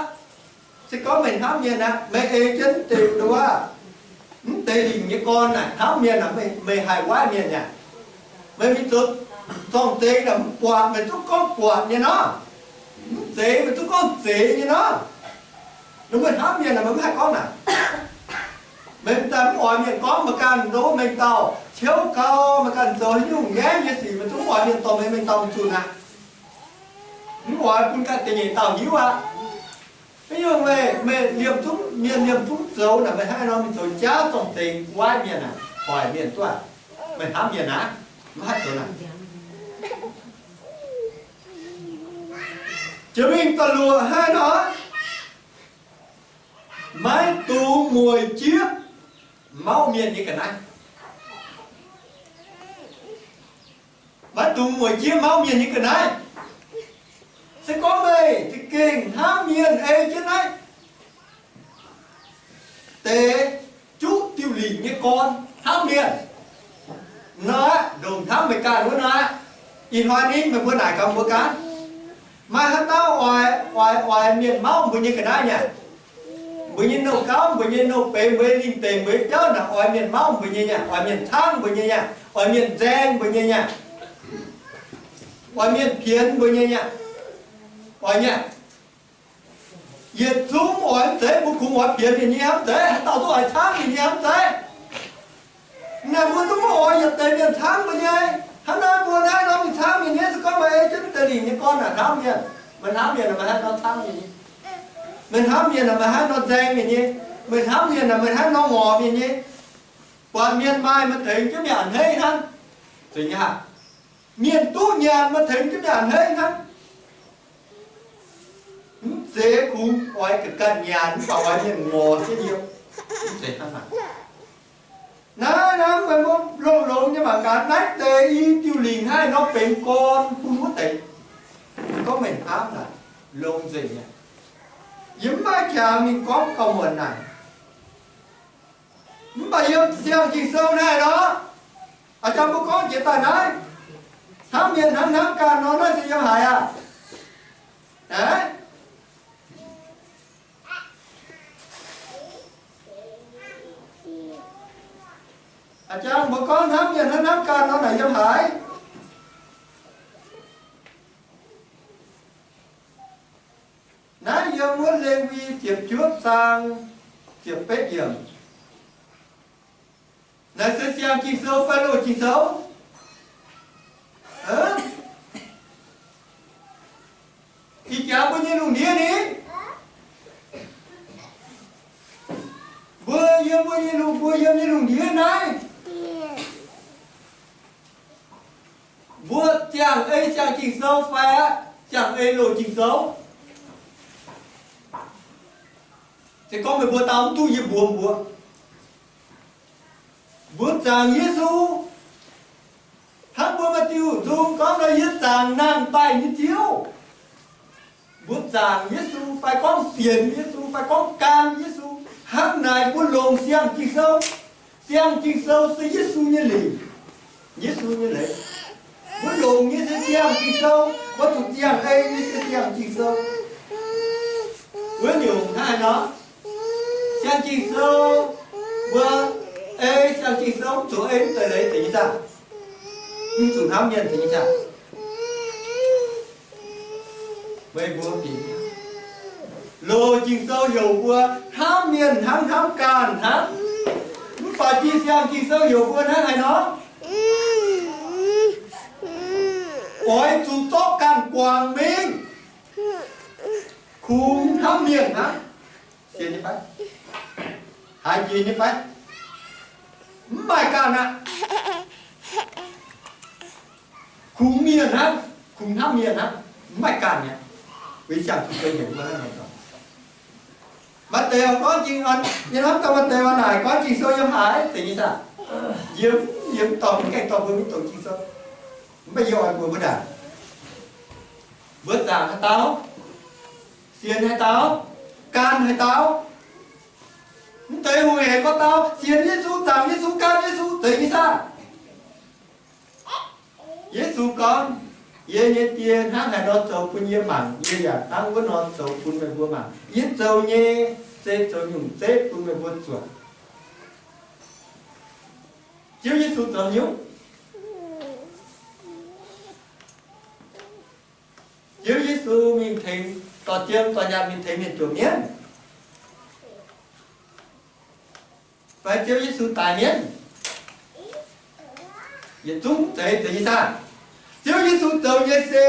se gorngv meih hnamv mienh aqv, meih ei jienv mv deix nduov, mv deix lingc nyei gorn naaic hnamv mienh aqv, meih haih waaiv mienh aqv. Meih mingh zoux zorng-zengx naaic mv buatc, meih zungv gorngv buatc nyei nor. Mv zeiz, meih zungv gorngv zeiz nyei nor. Ninh mbuo hnamv mienh naaic, meih mv haih gorngv naaic. Meih daaih mv oix mienh gorngv meih ganh nduov, meih dauh ciouv gau, meih ganh zoux haaix nyungc ngaengv nyei sic, meih zungv mv oix mienh dorh meih mingh dauh mingh zunh aqv. Mv oix bun ganh da'nyeic dauh hiuv aqv. Haaix nyungc meih, meih liemh zungv, mienh liemh zungv zoux naaic, meih hnangv nor mingh zoux jaav zorng-zengx waaiv mienh aqv, hoic mienh duqv aqv. Meih hnamv mienh aqv, mv haih zoux naaic. Jiex mingh da'luoqc hnangv nor, maiv dungx mueic jieqv mauv mienh nyei ga'naaiv. Maiv dungx mueic jieqv mauv mienh nyei ga'naaiv. Se gorngv meih za'gengh hnamv mienh ei jienv naaiv deix juqv diuh lingc nyei gorn hnamv mienh nor, ndongc hnamv meih ganh wuov nor, ih hnoi ni meih mbuo naaic gaax mbuo ganh, maaih haaix dauh oix, oix, oix mienh mauv mbuo nyei ga'naaiv nyei? Mbuo nyei nouh gauv, mbuo nyei nouh benx, mbuo nyei lingh deic, mbuo nyei biauv naaic oix mienh mauv mbuo nyei nyei, oix mienh caangv mbuo nyei nyei, oix mienh nzaeng mbuo nyei nyei, oix mienh pienx mbuo nyei nyei, oix nyei. Yietc zungv oix mv zeiz, mbuo kungx oix pienx mienh nyei hnamv zeiz, haaix dauh duqv oix caangv mienh nyei hnamv zeiz. Naaic mbuo zungv maiv oix yietc deix mienh caangv mbuo nyei. Hnangv naaiv mbuo naaiv nor mingh caangv mienh nyei, se gorngv meih ei jienv deix lingc nyei gorn naaic hnamv mienh, meih hnamv mienh naaic meih hnangv nor caangv mienh nyei. Meih hnamv mienh naaic meih hnangv nor nzaeng mienh nyei. Meih hnamv mienh naaic meih hnangv nor ngorc mienh nyei. Buatc mienh maaih, meih tengx jienv mienh a'hneiv hnangv. Zeiz nyei aqv. Mienh duqv nyanc, meih tengx jienv mienh a'hneiv hnangv. Mv zeiz kungx oix ga'ganh nyanc mv baac oix mienh ngorc jienv yiem. Mv zeiz hnangv naaic. Naaiv hnamv meih mbuo longx-longx nyei mangc gaax, naaiv deix i diuh lingc naaiv nor benx gorn bun wuov deix. Gorngv meih hnamv naaic, longx nzengc nyei. Yie mv maaih jangx mingh gorngv gauh muonc naaic. Mv baac yiem Siang-Ging-Sou naaiv nor, a'jang mbuo gorngv jiex daaih naaiv, hnamv mienh hnangv hnamv ganh nor, naaiv se yiem haaix aqv? Aa? A'jang mbuo gorngv hnamv mienh hnangv hnamv ganh nor, naaic yiem haaix? Naaiv yiem wuov Lewi ziepc juov zaang ziepc betv yiemc. Naaiv se Siang-Ging-Sou fai Loz-Ging-Sou? Ih jaax mbuo nyei lungh ndiev ni? Mbuo yiem mbuo nyei lungh, mbuo yiem nyei lungh ndiev naaiv. Mbuo ziangh ei Siang-Ging-Sou fai aqv, ziangh ei Loz-Ging-Sou? Se gorngv meih mbuo dau mv duqv yie mbuox mbuo. Mbuo zaangc Yesu, hnangv mbuo maaih diuh nzung gorngv nor, yie zaangc nangh daaih nyei Ziouv. Mbuo zaangc Yesu fai gorngv sienx Yesu fai gorngv gan Yesu. Hnangv naaic mbuo longc siang-ging-sou. Siang-ging-sou se Yesu nyei lingc, Yesu nyei leiz. Mbuo longc nyei se siang-ging-sou, mbuo zuqc ziangh ei nyei se siang-ging-sou. Wuov nyungc hnangv haaix nor? Siang-ging-sou, mbuo ei siang-ging-sou mv zuqc ei mv deix leiz deix nyei zaah, mv zuqc hnamv mienh deix nyei zaah. Meih mbuo bieqc loz Ging-Sou heuc mbuo hnamv mienh hnangv hnamv ganh hnangv. Mv baac Ging, siang Ging-Sou heuc mbuo hnangv haaix nor? Oix zuqc zorqv ganh guangc mingh, kungx hnamv mienh hnangv. Sienx nyei fai? Haiz jiex nyei fai? Mv maaih ganh aqv. Kungx mienh hnangv, kungx hnamv mienh hnangv, mv maaih ganh mi'aqv. Weic siang-ging-sou heuc mbuo hnangv naaic. Maaih deix gorngv Ging, yie hnamv gaax maaih deix maaih naaic gorngv Ging-Sou yiem haaix, deix nyei saah? Yie, yie mv dorh, mv gaengh dorh mbuo mingh doqc Ging-Sou. Mv baac yie oix mbuox mbuo ndaangc, mbuo zaangc haaix dauh, sienx haaix dauh, gan haaix dauh, mv deix hungh hec gorx dauh sienx Yesu, zaangc Yesu, gan Yesu, deix nyei saah? Yesu gorngv, yie nyei Die hnangv haaix nor zoux bun yie mangc, yie yaac hnangv wuov nor zoux bun meih mbuo mangc. Yie zoux nyei se zoux nyungc zeiv bun meih mbuo zuotc. Ziouv Yesu zoux nyungc. Ziouv Yesu mingh tengx, dorh jiem dorh nyaanh mingh tengx mienh juoqc mienv. Fai Ziouv Yesu daic mienv? Yietc zungv zeiz, zeiz nyei saah? Ziouv Yesu zoux nyei se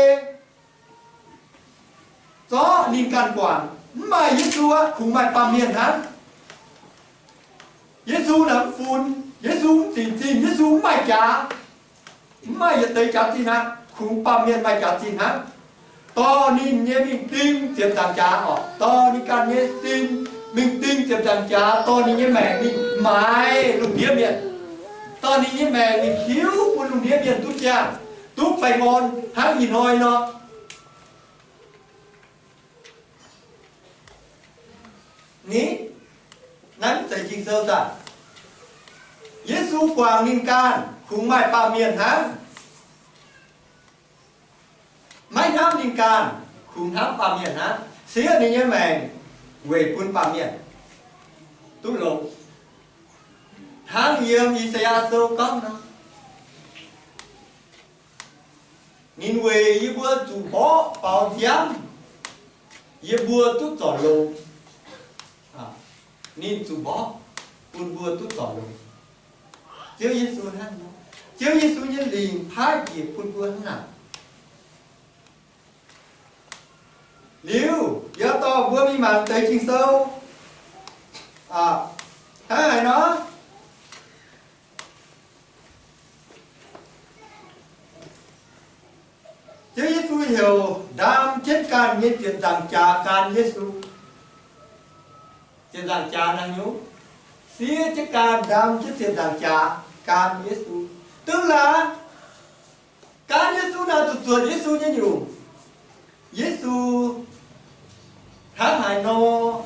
zorqv ninh ganh guangc. Mv maaih Yesu aqv, kungx maaih baamh mienh hnangv. Yesu naaic mv funx, Yesu mv zic zinh, Yesu mv maaih jaax, mv maaih yietc deix jaax zinh aqv, kungx baamh mienh maaih jaax zinh hnangv. Dorh ninh nyei mingh ding ziepc nzaangc jaax orqc, dorh ninh ganh nyei sin mingh ding ziepc nzaangc jaax, dorh ninh nyei maengc mingh maaiz lungh ndiev mienh, dorh ninh nyei maengc mingh tiuv bun lungh ndiev mienh duqv ziangh, duqv baengh orn hnangv ih hnoi nor. Ni, naaiv mv zeiz Ging-Sou saah? Yesu guangc ninh ganh kungx maaih baamh mienh hnangv. Maiv hnamv ninh ganh, kungx hnamv baamh mienh hnangv, siev ninh nyei maengc weic bun baamh mienh duqv longx. Hnangv yiem I^saa^yaa Sou gorngv nor, ninh weic yie mbuo zuqc mborqv faaux nziaamv, yie mbuo duqv zorc longx. Ninh zuqc mborqv bun mbuo duqv zorc longx. Ziouv Yesu hnangv nor, Ziouv Yesu nyei lingc paaiv bieqc bun mbuo hnangv naaic. Liuz, yie dorh mbuo mingh mangc deix Ging-Sou hnangv haaix nor. Ziouv Yesu heuc ndaam jienv ganh nyei ziepc nzaangc jaax gan Yesu. Ziepc nzaangc jaax naaiv nyungc, siev jienv ganh ndaam jienv ziepc nzaangc jaax gan Yesu. Duqv laaix gan Yesu naaic zuqc zuotc Yesu nyei nyungc. Yesu hnangv haaix nor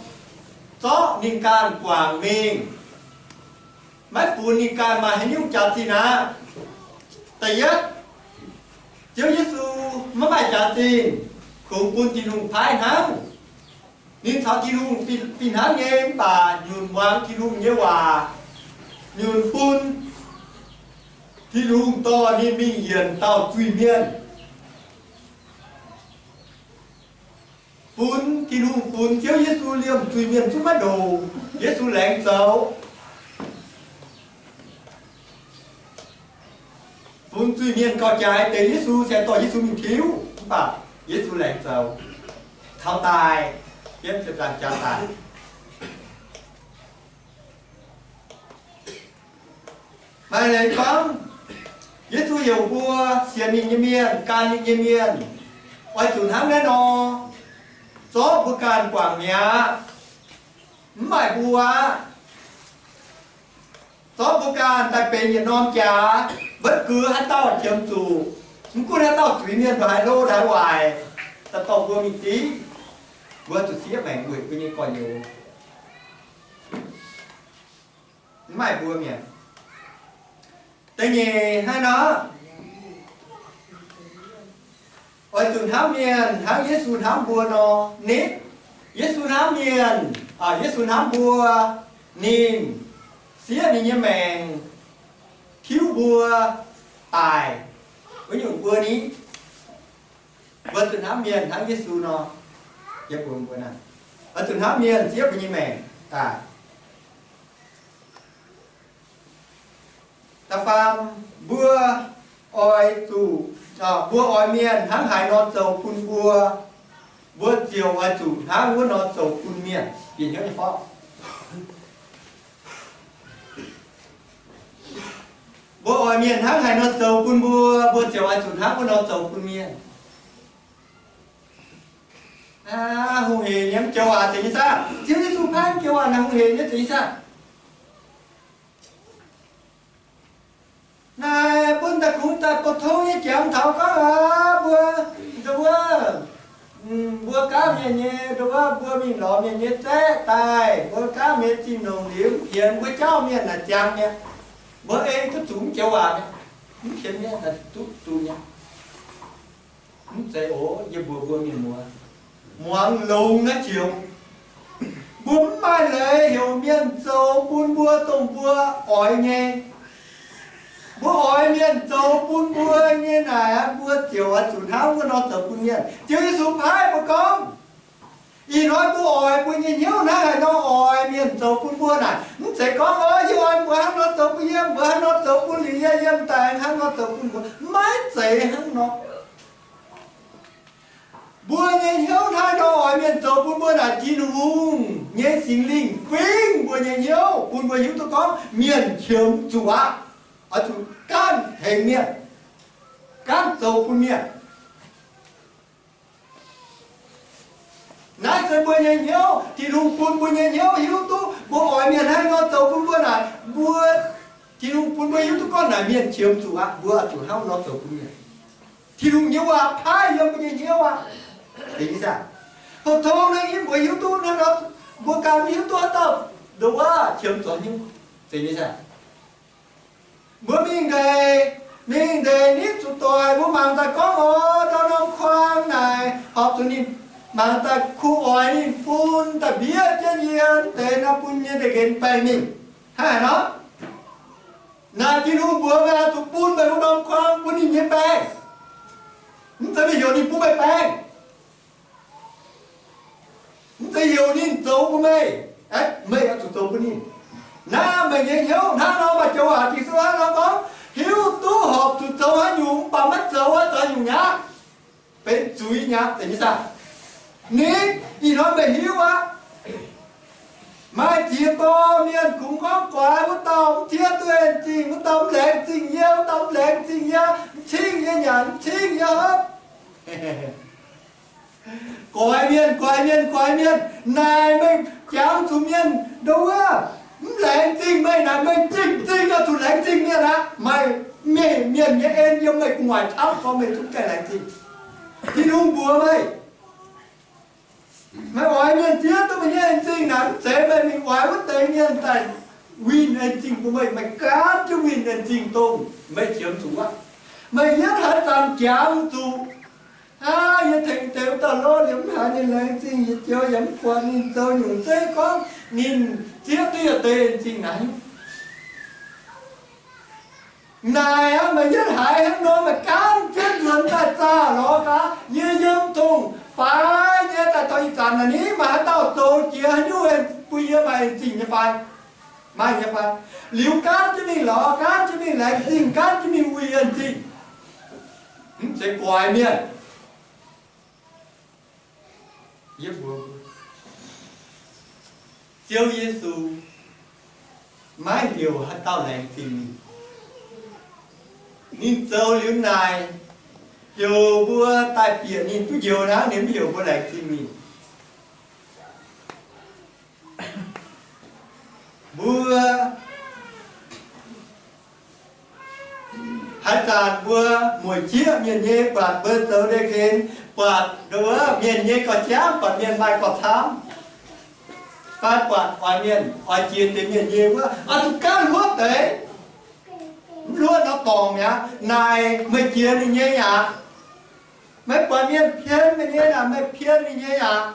zorqv ninh ganh guangc mingh, maiv funx ninh ganh maaih haaix nyungc jaax zinh aqv. Da'yietv, Ziouv Yesu maiv maaih jaax zinh, kungx bun Tin-Hungh paaiv hnangv. Ninh caux Tin-Hungh fih hnangv nyei, mv baac nyunc muangx Tin-Hungh nyei waac, nyunc bun Tin-Hungh dorh ninh mingh yienc dauh zuiz-mienh. Funx, Tin-Hungh funx Ziouv Yesu liemh zuiz-mienh zungv maiv ndongc, Yesu laengz zoux. Funx zuiz-mienh gauh jaaix deix, Yesu se dorh Yesu mingh tiuv, mv baac Yesu laengz zoux, taux daaih, yiem ziepc nzaangc jaax daaih. Maaih leiz gorngv, Yesu heuc mbuo sienx ninh nyei mienh, gan ninh nyei mienh, oix zuqc hnangv naaiv nor, zorqv mbuo ganh guangc mi'aqv. Mv baac mbuo aqv, zorqv mbuo ganh daaih benx yietc norm jaax, maiv gux haaix dauh qiemx zuqc. Mv gunv haaix dauh zuiz-mienh, haaix hlo haaix waaic, daaih dorh mbuo mingh div. Mbuo zuqc siev maengc weic mbuo nyei gorx-youz, mv maaih mbuo mienh. Da'nyeic hnangv nor, oix zuqc hnamv mienh hnangv Yesu hnamv mbuo nor. Nitv Yesu hnamv mienh, Yesu hnamv mbuo, ninh siev ninh nyei maengc tiuv mbuo daic wuov nyungc mbuo ni. Mbuo zuqc hnamv mienh hnangv Yesu nor, yie mbuox mbuo naaiv, oix zuqc hnamv mienh siev mbuo nyei maengc daaih. Da'faam, mbuo oix zuqc, mbuo oix mienh hnangv haaix nor zoux bun mbuo, mbuo ziouc oix zuqc hnangv wuov nor zoux bun mienh. Bieqc hnyouv nyei fauv. Mbuo oix mienh hnangv haaix nor zoux bun mbuo, mbuo ziouc oix zuqc hnangv wuov nor zoux bun mienh. Hungh heic nyei mv joux waac zeiz nyei saah? Ziouv Yesu paaiv mv joux waac naaic hungh heic nyei zeiz nyei saah? Naaic bun daaih kungx daaih bou tong nyei jangx taux gorngv aqv, mbuo, ndau wuov, mbuo gaav mienh nyei, ndau wuov mbuo mingh lorz mienh nyei zaeqv daaih, mbuo gaav mienh zingh longc liuz, pienx mbuo jauv mienh naaic ziangx mi'aqv. Mbuo ei duqv zuqc mv joux waac mi'aqv. Mv pienx mienh naaic duqv zuqc mi'aqv. Mv zeiz oc. Yie mbuox mbuo mienh muoz, muangx longx naaiv joux. Mbuo mv maaih leiz heuc mienh zoux bun mbuo dongh mbuo oix nyei. Mbuo oix mienh zoux bun mbuo nyei naaic, mbuo ziouc oix zuqc hnangv wuov nor zoux bun mienh. Ziouv Yesu paaiv mbuo gorngv, ih hnoi mbuo oix mbuo nyei hnyouv hnangv haaix nor oix mienh zoux bun mbuo naaic, mv zeiz gorngv, o, yie oix mbuo hnangv nor zoux bun yie, mbuo hnangv nor zoux bun liuz yie, yie m'daaih hnangv nor zoux bun mbuo. Maiv zeiz hnangv nor. Mbuo nyei hnyouv hnangv haaix nor oix mienh zoux bun mbuo naaic, Tin-Hungh nyei Singx Lingh fingv mbuo nyei hnyouv bun mbuo hiuv duqv gorngv mienh qiemx zuqc aqv. Oix zuqc ganh tengx mienh, ganh zoux bun mienh. Naaiv se mbuo nyei hnyouv. Tin-Hungh bun mbuo nyei hnyouv hiuv duqv mbuo oix mienh hnangv nor zoux bun mbuo naaic, mbuo, Tin-Hungh bun mbuo hiuv duqv gorngv naaic mienh qiemx zuqc aqv, mbuo zuqc hnangv nor zoux bun mienh. Tin-Hungh nyei waac paaiv yiem mbuo nyei hnyouv aqv. Tov-tov naaiv mbuo hiuv duqv hnangv nor, mbuo ganh mv hiuv duqv haaix dauh ndongc wuov qiemx zuqc hnyouv. Zeiz nyei saah? Mbuo mingh ndeic, mingh ndeic nitv zuqc doic, mbuo mangc daaih gorngv oc, ndau norm kuang naaic horpc zuqc ninh mangc daaih kuh oix ninh bun daaih mbiev jienv yie deix nor bun yie deix nqenx baengh mingh. Hnangv haaix nor? Naaic Tin-Hungh mbuox meih oix zuqc bun meih mbuo norm kuang bun ninh nyei baengh. Mv zeiz meih heuc ninh bun meih baengh. Mv zeiz heuc ninh zoux bun meih, meih oix zuqc zoux bun ninh. Naaiv meih nyei hnyouv hnangv nor, maaih joux waac Ging-Sou hnangv nor gorngv, hiuv duqv horpc zuqc zoux haaix nyungc mv baac maiv zoux wuov, zoux haaix nyungc nyaqv, benx zuiz nyaqv, zeiz nyei saah? Nitv, ih hnoi meih hiuv aqv. Maaih ziex dorh mienh kungx gorngv goix wuov dauh mv tiev duqv en zingh, wuov dauh mv laengz zingh yie, wuov dauh mv laengz zingh yie, mv cingv yie nyanc, mv cingv yie hopv. Goix mienh, goix mienh, goix mienh. Naaic meih jangx zuqc mienh ndau wuov mv laengz zingh meih naaic, meih zingh zingh oix zuqc laengz zingh mienh aqv. Meih, meih mienh nyei en yiem meih gu'nguaaic camv gorngv meih zungv gaengh laengz zingh. Tin-Hungh mbuox meih, meih oix mienh zieqv duqv meih nyei en zingh naaic, mv zeiz meih mingh oix wuov deix mienh daaih winh en zingh bun meih. Meih gaanv jienv winh en zingh dongh meih qiemx zuqc aqv. Meih yietv haaix zanc jangx zuqc, aav, yie tengx deix wuov dauh lov liemh mv haiz ninh laengz zingh yie joux, yaac mv buatc ninh zoux nyungc zeiv gorngv ninh zieqv duqv yie deix en zingh naaic. Naaic aqv, meih yietv haiz hnangv nor, meih gaanv jienv nzuonx daaih zaah lorz gaax yie yiem dongh faix nyei daaih taux ih zanc naaic ni, maaih haaix dauh zoux jiex haaix nyungc bun yie maaih en zingh nyei fai? Maaih nyei fai? Liuz gaanv jienv mingh lorz, gaanv jienv mingh laengz zingh, gaanv jienv mingh winh en zingh. Mv zeiz goix mienh. Yie mbuox, Ziouv Yesu maiv heuc haaix dauh laengz zingh ninh. Ninh zoux liuz naaic, heuc mbuo daaih bieqc ninh duqv njoux hnangv, ninh mv heuc mbuo laengz zingh ninh. Mbuo haaix zanc mbuo mueic jieqv mienh nyei, buatc mbuo zoux ndie-nqenx, buatc mienh nyei gauh jangv, buatc mienh maaih gauh camv, fai buatc oix mienh, oix jiex deix mienh nyei wuov, oix zuqc gaanv huotv deix, mv huotv nor dorngc mi'aqv. Naaic meih jiex ninh nyei aqv. Meih buatc mienh pien meih nyei naaic, meih pien ninh nyei aqv.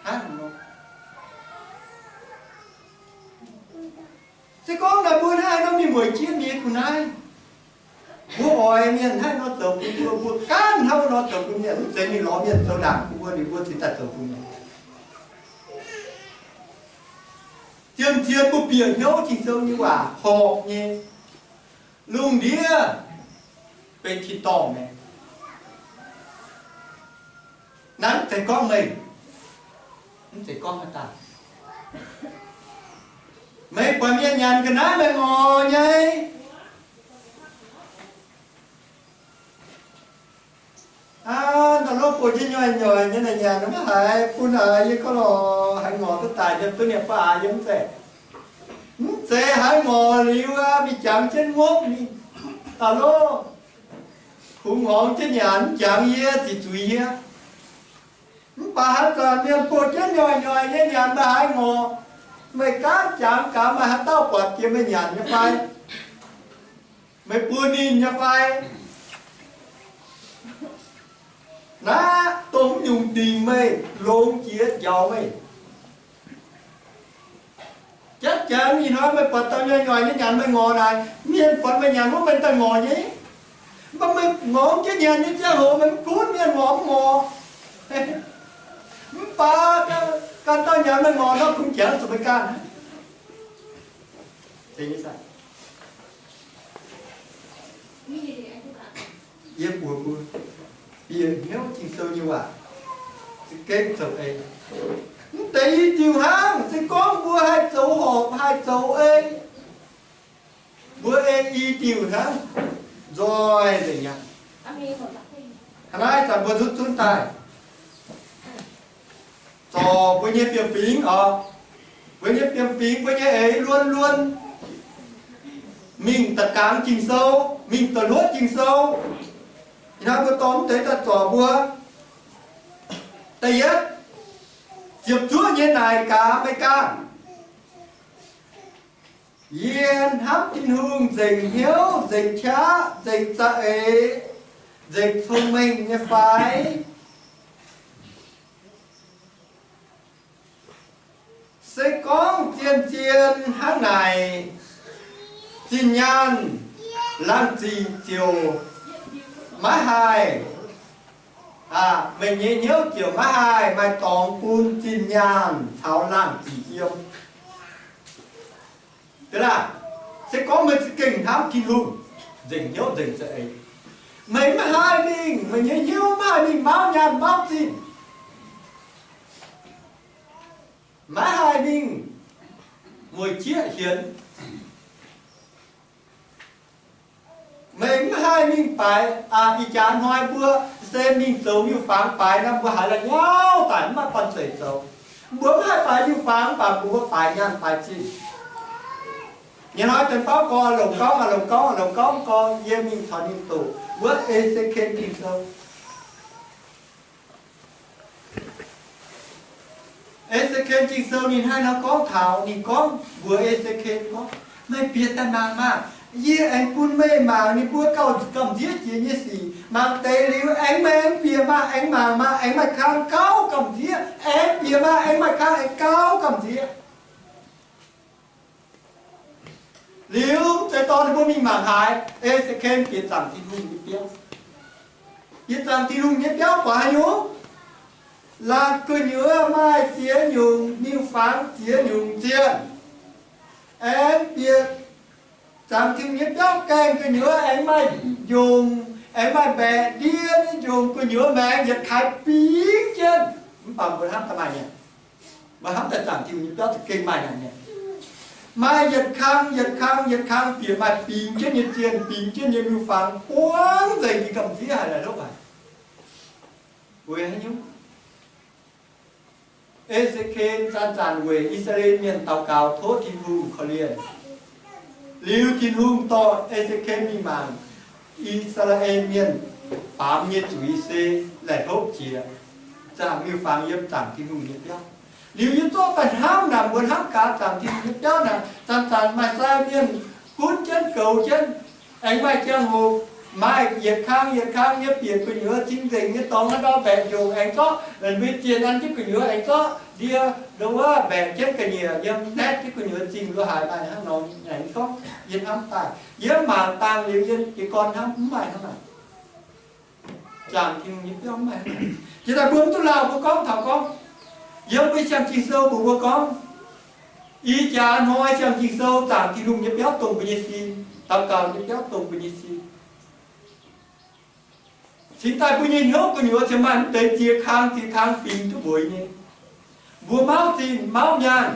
Hnangv nor, se gorngv naaic mbuo hnangv haaix nor mingh mueic jienv mienh kuh naaiv, mbuo oix mienh hnangv haaix nor zoux bun mbuo, mbuo gaanv hnangv haaix nor zoux bun mienh, mv zeiz mingh lorz mienh zoux ndaangc bun mbuo, ninh mbuo cingx daaih zoux bun mienh. Zien-zien mbuo bieqc hnyouv Ging-Sou nyei waac horpc nyei, lungh ndiev benx tin-dorngh nyei. Naaiv mv zeiz gorngv meih, mv zeiz gorngv haaix dauh. Meih buatc mienh nyanc ga'naaiv meih ngorc nyei. Aa, ndau-lov buoz jienv nyoih nyoih nyei naaic nyanc mv haiz bun aax, yie gorngv lorqc, haiz ngorc duqv daic nyei, duqv ninh baav aax yie mv zeiz. Mv zeiz haiz ngorc liuz aqv, mingh jangx jienv ngopv ninh. Ndau-lov kungx ngorc jienv nyanc, mv jangx yie, ziqc zuiz yie. Mv baac haaix zanc mienh buoz jienv nyoih nyoih nyei nyanc, meih haiz ngorc, meih gaanv jangx gaax, maaih haaix dauh buatc jiex meih nyanc nyei fai? Meih bun ninh nyei fai? Naaiv dongh nyungc dingc meih, longx jiex njaaux meih. Janv jangx ih hnoi meih buatc dauh nyoih nyoih nyei nyanc meih ngorc naaic, mienh buatc meih nyanc wuov meih daaih ngorc nyei. Mv baac meih ngorc jienv nyanc nyei ziangh hoc meih mv gunv mienh ngorc mv ngorc. Mv baac ganh dauh nyanc meih ngorc nor, kungx jangx zuqc meih ganh. Yie mbuox mbuo, bieqc hnyouv Ging-Sou nyei waac za'gengh zoux ei. Mv deix i diuh hnangv, se gorngv mbuo haih zoux horpc, haih zoux ei, mbuo ei i diuh hnangv, nzoih nzengc mi'aqv. Hnangv naaiv zanc mbuo zunv zunv daaih zorc mbuo nyei fiem-fingx oc. Mbuo nyei fiem-fingx, mbuo nyei eix luonv luonv mingh da'gangx Ging-Sou, mingh da'hluotv Ging-Sou. Ih hnoi mbuo dorh mv deix daaih zorc mbuo. Da'yietv, ziepc zuoqv nyei naaic gaax meih ganh, yie hnamv Tin-Hungh nzengc hnyouv, nzengc qaqv, nzengc za'eix, nzengc cong-mengh nyei fai? Se gorngv zien-zien hnangv naaic, zinh nyaanh laangh ziqc ziouc maiv haih, meih nyei hnyouv ziouc maiv haih maaih dorngx bun zinh nyaanh caux laangh ziqc yiem. Deix laah, se gorngv meih za'gengh hnamv Tin-Hungh nzengc hnyouv nzengc za'eix, meih maiv haih mingh, meih nyei hnyouv maiv haih mingh mauv nyaanh mauv zinh, maiv haih mingh mueic jieqv hienx. Meih mv haih mingh baaix, aa, ih jaax hnoi mbuo se mingh zoux miuc-fangx baaix nor, mbuo haiz la'nyauv daic mv maaih banh zeic zoux. Mbuo mv haih baaix miuc-fangx, mv baac mbuo baaix nyaanh baaix zinh. Nyei hnoi deix bauv gorx longc gorngv, longc gorngv, longc gorngv gorx, yie mingh caux ninh doqc wuov E^se^ken Ging-Sou. E^se^ken Ging-Sou ninh hnangv naaiv nor gorngv taux, ninh gorngv mbuox E^se^ken gorngv, meih bieqc daaih mangc maah! Yie aengx bun meih mangc ninh mbuo gauh gamh nziev jiex nyei sic. Mangc deix liuz aengx meih aengx bieqc maah, aengx mangc maah, aengx maaih kang gauh gamh nziev. Aengx bieqc maah, aengx maaih kang aengx gauh gamh nziev. Liuz mv zeiz dorh ninh mbuo mingh mangc haaix, E^se^ken bieqc zaangc Tin-Hungh nyei biauv. Bieqc zaangc Tin-Hungh nyei biauv buatc haaix nyungc? Laatc gu'nyuoz maaih ziex nyungc miuc-fangx, ziex nyungc zienh. Aengx bieqc zaangc Tin-Hungh nyei biauv gaengh gu'nyuoz aengx maaih njongc, aengx maaih mbaeqc ndiev nyei njongc gu'nyuoz maengx yietc kaaix bingx jienv. Mv baac mbuo hnamv daaih maaih nyei, mbuo hnamv daaih zaangc Tin-Hungh nyei biauv za'gengh maaih naaic nyei. Maaih yietc kang, yietc kang, yietc kang bieqc maaih bingx jienv nyei zienh, bingx jienv nyei miuc-fangx, buangv nzengc, gamh nziev haic, la'lopv haic. Weic haaix nyungc? E^se^ken zanc-zanc weic I^saa^laa^en Mienh daux gaux tov Tin-Hungh korv-lienh. Liuz Tin-Hungh dorh E^se^ken mingh mangc I^saa^laa^en Mienh baamz nyei zuiz se laih hlopv jiex, zaangc miuc-fangx yiem zaangc Tin-Hungh nyei biauv. Liuz yie zorqv daaih hnamv naaic, mbuo hnamv gaax zaangc Tin-Hungh nyei biauv naaic, zanc-zanc maaih sai mienh gunv jienv goux jienv, aengx maaih ziangh hoc maaih yietc kang yietc kang nyei bieqc gu'nyuoz cing-nzengc nyei dorngx haaix ndau mbaeqc njongc aengx zorqv la'mbui zienh an jienv gu'nyuoz aengx zorqv ndie ndo wuov mbaeqc jienv ga'nyiec yiem naetv jienv gu'nyuoz zingh lo haaix maaih hnangv nor aengx gorngv yie hnamv daaih. Yie mangc dangh liuz yie jiez gorn hnamv mv maaih hnangv naaic. Zaangc Tin-Hungh nyei biauv mv maaih hnangv naaic. Jiex daaih mbuo mv duqv lauh mbuo gorngv taux gorngv, yiem mbuo siang-ging-sou mbuox mbuo gorngv, ih jaax hnoi siang-ging-sou zaangc Tin-Hungh nyei biauv dongh mbuo nyei sin, daux gaux nyei biauv dongh mbuo nyei sin. Cingx daaih mbuo nyei hnyouv gu'nyuoz ziouc maaih mv deix ziex kang ziex kang fingx duqv weic nyei. Mbuo mauv zinh mauv nyaanh,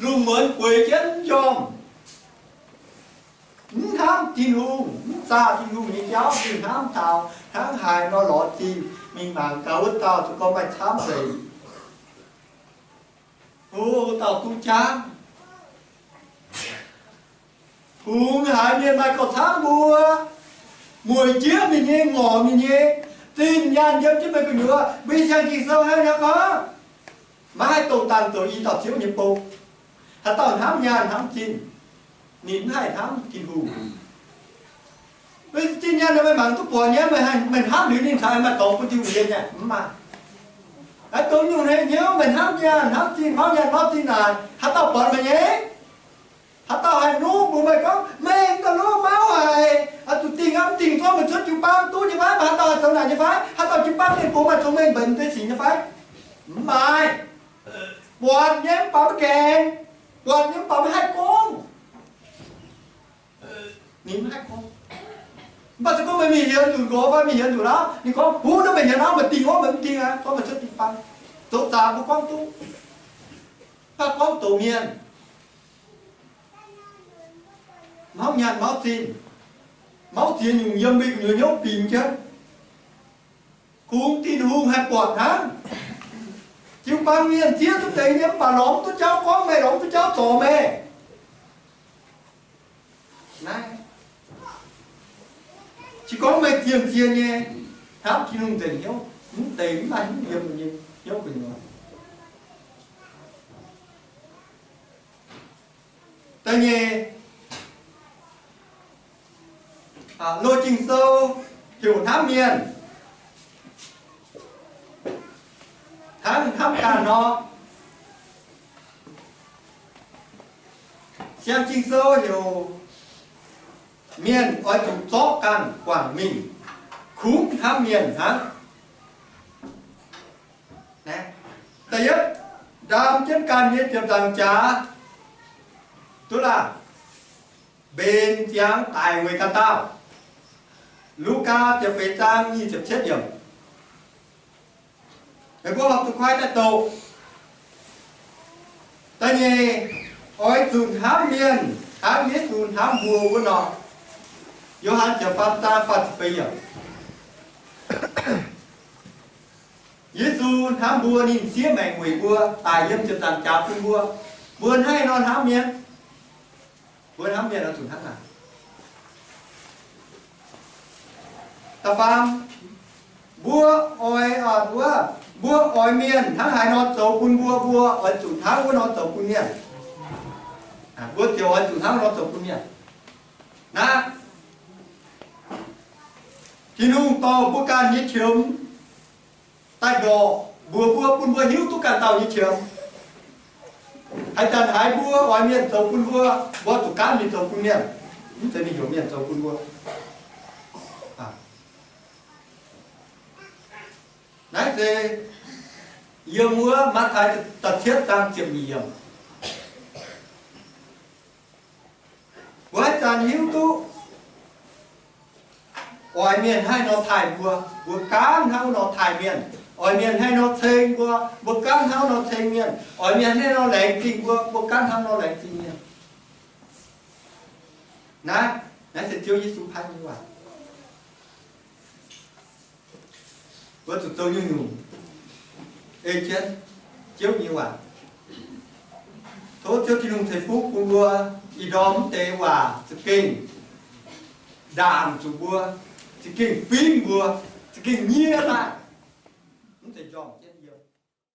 lungh muonz bueix jienv m'njormh, mv hnamv Tin-Hungh, mv zaah Tin-Hungh nyei jauv, mingh hnamv taux hnangv haaix nor lorz zinh, mingh mangc gaax wuov dauh zuqc gorngv maaih camv nzengc. O, wuov dauh duqv jangv. Kungx haiz mienh maaih gauh camv mbuo, mueic jieqv ninh nyei, ngorc ninh nyei, zinh nyaanh yiem jienv meih gu'nyuoz. Mbuo siang-ging-sou hnangv naaiv gorngv, maiv haih dongh dangh zoux i dauh Ziouv nyei bou. Haaix dauh hnamv nyaanh hnamv zinh, ninh mv haih hnamv Tin-Hungh. Meih zinh nyaanh meih mangc duqv buatc nyei, meih hnamv liuz ninh caux maaih dorngx bun Tin-Hungh yiem nyei mv maaih. Haaix dongh nyungc hnyouv meih hnamv nyaanh hnamv zinh, mauv nyaanh mauv zinh naaic, haaix dauh buatc meih nyei? Haaix dauh haih nuqv mbuox meih gorngv, meih gauh nuqv mauv haic, zuqc dingh aqv, mv dingh zorqv meih cuotv jiu-baang duqv nyei fai? Mv baac haaix dauh haih zoux naaic nyei fai? Haaix dauh jiu-baang mienh gox maaih cong-mengh mbenc deix sic nyei fai? Mv maaih. Buatc nyei mv baac maiv gaengh, buatc nyei mv baac maiv haih gorngv. Ninh maiv haih gorngv. Mv baac se gorngv meih mingh hienx nzunc nqox fai mingh hienx nzunc auv, ninh gorngv, huv, naaiv meih hienx auv meih dingh wuov, meih mv dingh aqv, gorngv meih cuotv jiu-baang. Zoux zaax mbuo gorngv duqv. Mv baac gorngv doqc mienh, mauv nyaanh mauv zinh, mauv ziex nyungc yiem mbuo gu'nyuoz hnyouv bingx jienv. Kungx Tin-Hungh haih buatc hnangv. Jiu-baang mienh zieqv duqv deix nyei mv baac lorz mv duqv jauv gorngv meih, lorz mv duqv jauv zorc meih. Naaiv, se gorngv meih zien-zien nyei hnamv Tin-Hungh nzengc hnyouv, mv deix mv maaih hnyouv yiem meih nyei hnyouv gu'nyuoz. Da'nyeic, loz Ging-Sou heuc hnamv mienh hnangv hnamv ganh nor. Siang Ging-Sou heuc mienh oix zuqc zorqv ganh guangc mingh, kungx hnamv mienh hnangv. Da'yietv, ndaam jienv ganh nyei ziepc nzaangc jaax duqv laanh, mbenc ziangx daic weic ganh dauh. Lugaa ziepc feix zaang nyic ziepc cietv yiemc. Meih mbuo horpc zuqc koi daaih doqc. Da'nyeic, oix zuqc hnamv mienh hnangv Yesu hnamv mbuo wuov nor. Yo^han ziepc faam zaang faah ziepc feix yiemc. Yesu hnamv mbuo, ninh siev maengc weic mbuo, daic yiem ziepc nzaangc jaax bun mbuo. Mbuo hnangv haaix nor hnamv mienh? Mbuo hnamv mienh oix zuqc hnangv naaic. Da'faam, mbuo oix, mbuo, mbuo oix mienh hnangv haaix nor zoux bun mbuo, mbuo oix zuqc hnangv wuov nor zoux bun mienh. Mbuo ziouc oix zuqc hnangv nor zoux bun mienh. Naaiv, Tin-Hungh dorh mbuo ganh nyei qiemx daaih ndorqc mbuox mbuo, bun mbuo hiuv duqv ganh dauh nyei qiemx. Haaix zanc haiz mbuo oix mienh zoux bun mbuo, mbuo zuqc gaanv mingh zoux bun mienh, mv zeiz mingh heuc mienh zoux bun mbuo. Naaiv se yiem wuov Matv^taai da'cietv zaang ziepc nyeic yiemc. Mbuo haaix zanc hiuv duqv oix mienh hnangv haaix nor taaih mbuo, mbuo gaanv hnangv wuov nor taaih mienh. Oix mienh hnangv haaix nor ceng mbuo, mbuo gaanv hnangv wuov nor ceng mienh. Oix mienh hnangv haaix nor laengz zingh mbuo, mbuo gaanv hnangv wuov nor laengz zingh mienh. Naaiv, naaiv se Ziouv Yesu paaiv nyei waac. Mbuo zuqc zoux nyungc-nyungc ei jienv Ziouv nyei waac. Tov Ziouv Tin-Hungh ceix fuqv bun mbuo. Ih ndorm mv deix waac za'gengh ndaangc zuqc mbuo, za'gengh fingx mbuo, za'gengh nyie daaih, mv zeiz njormh jienv yiem.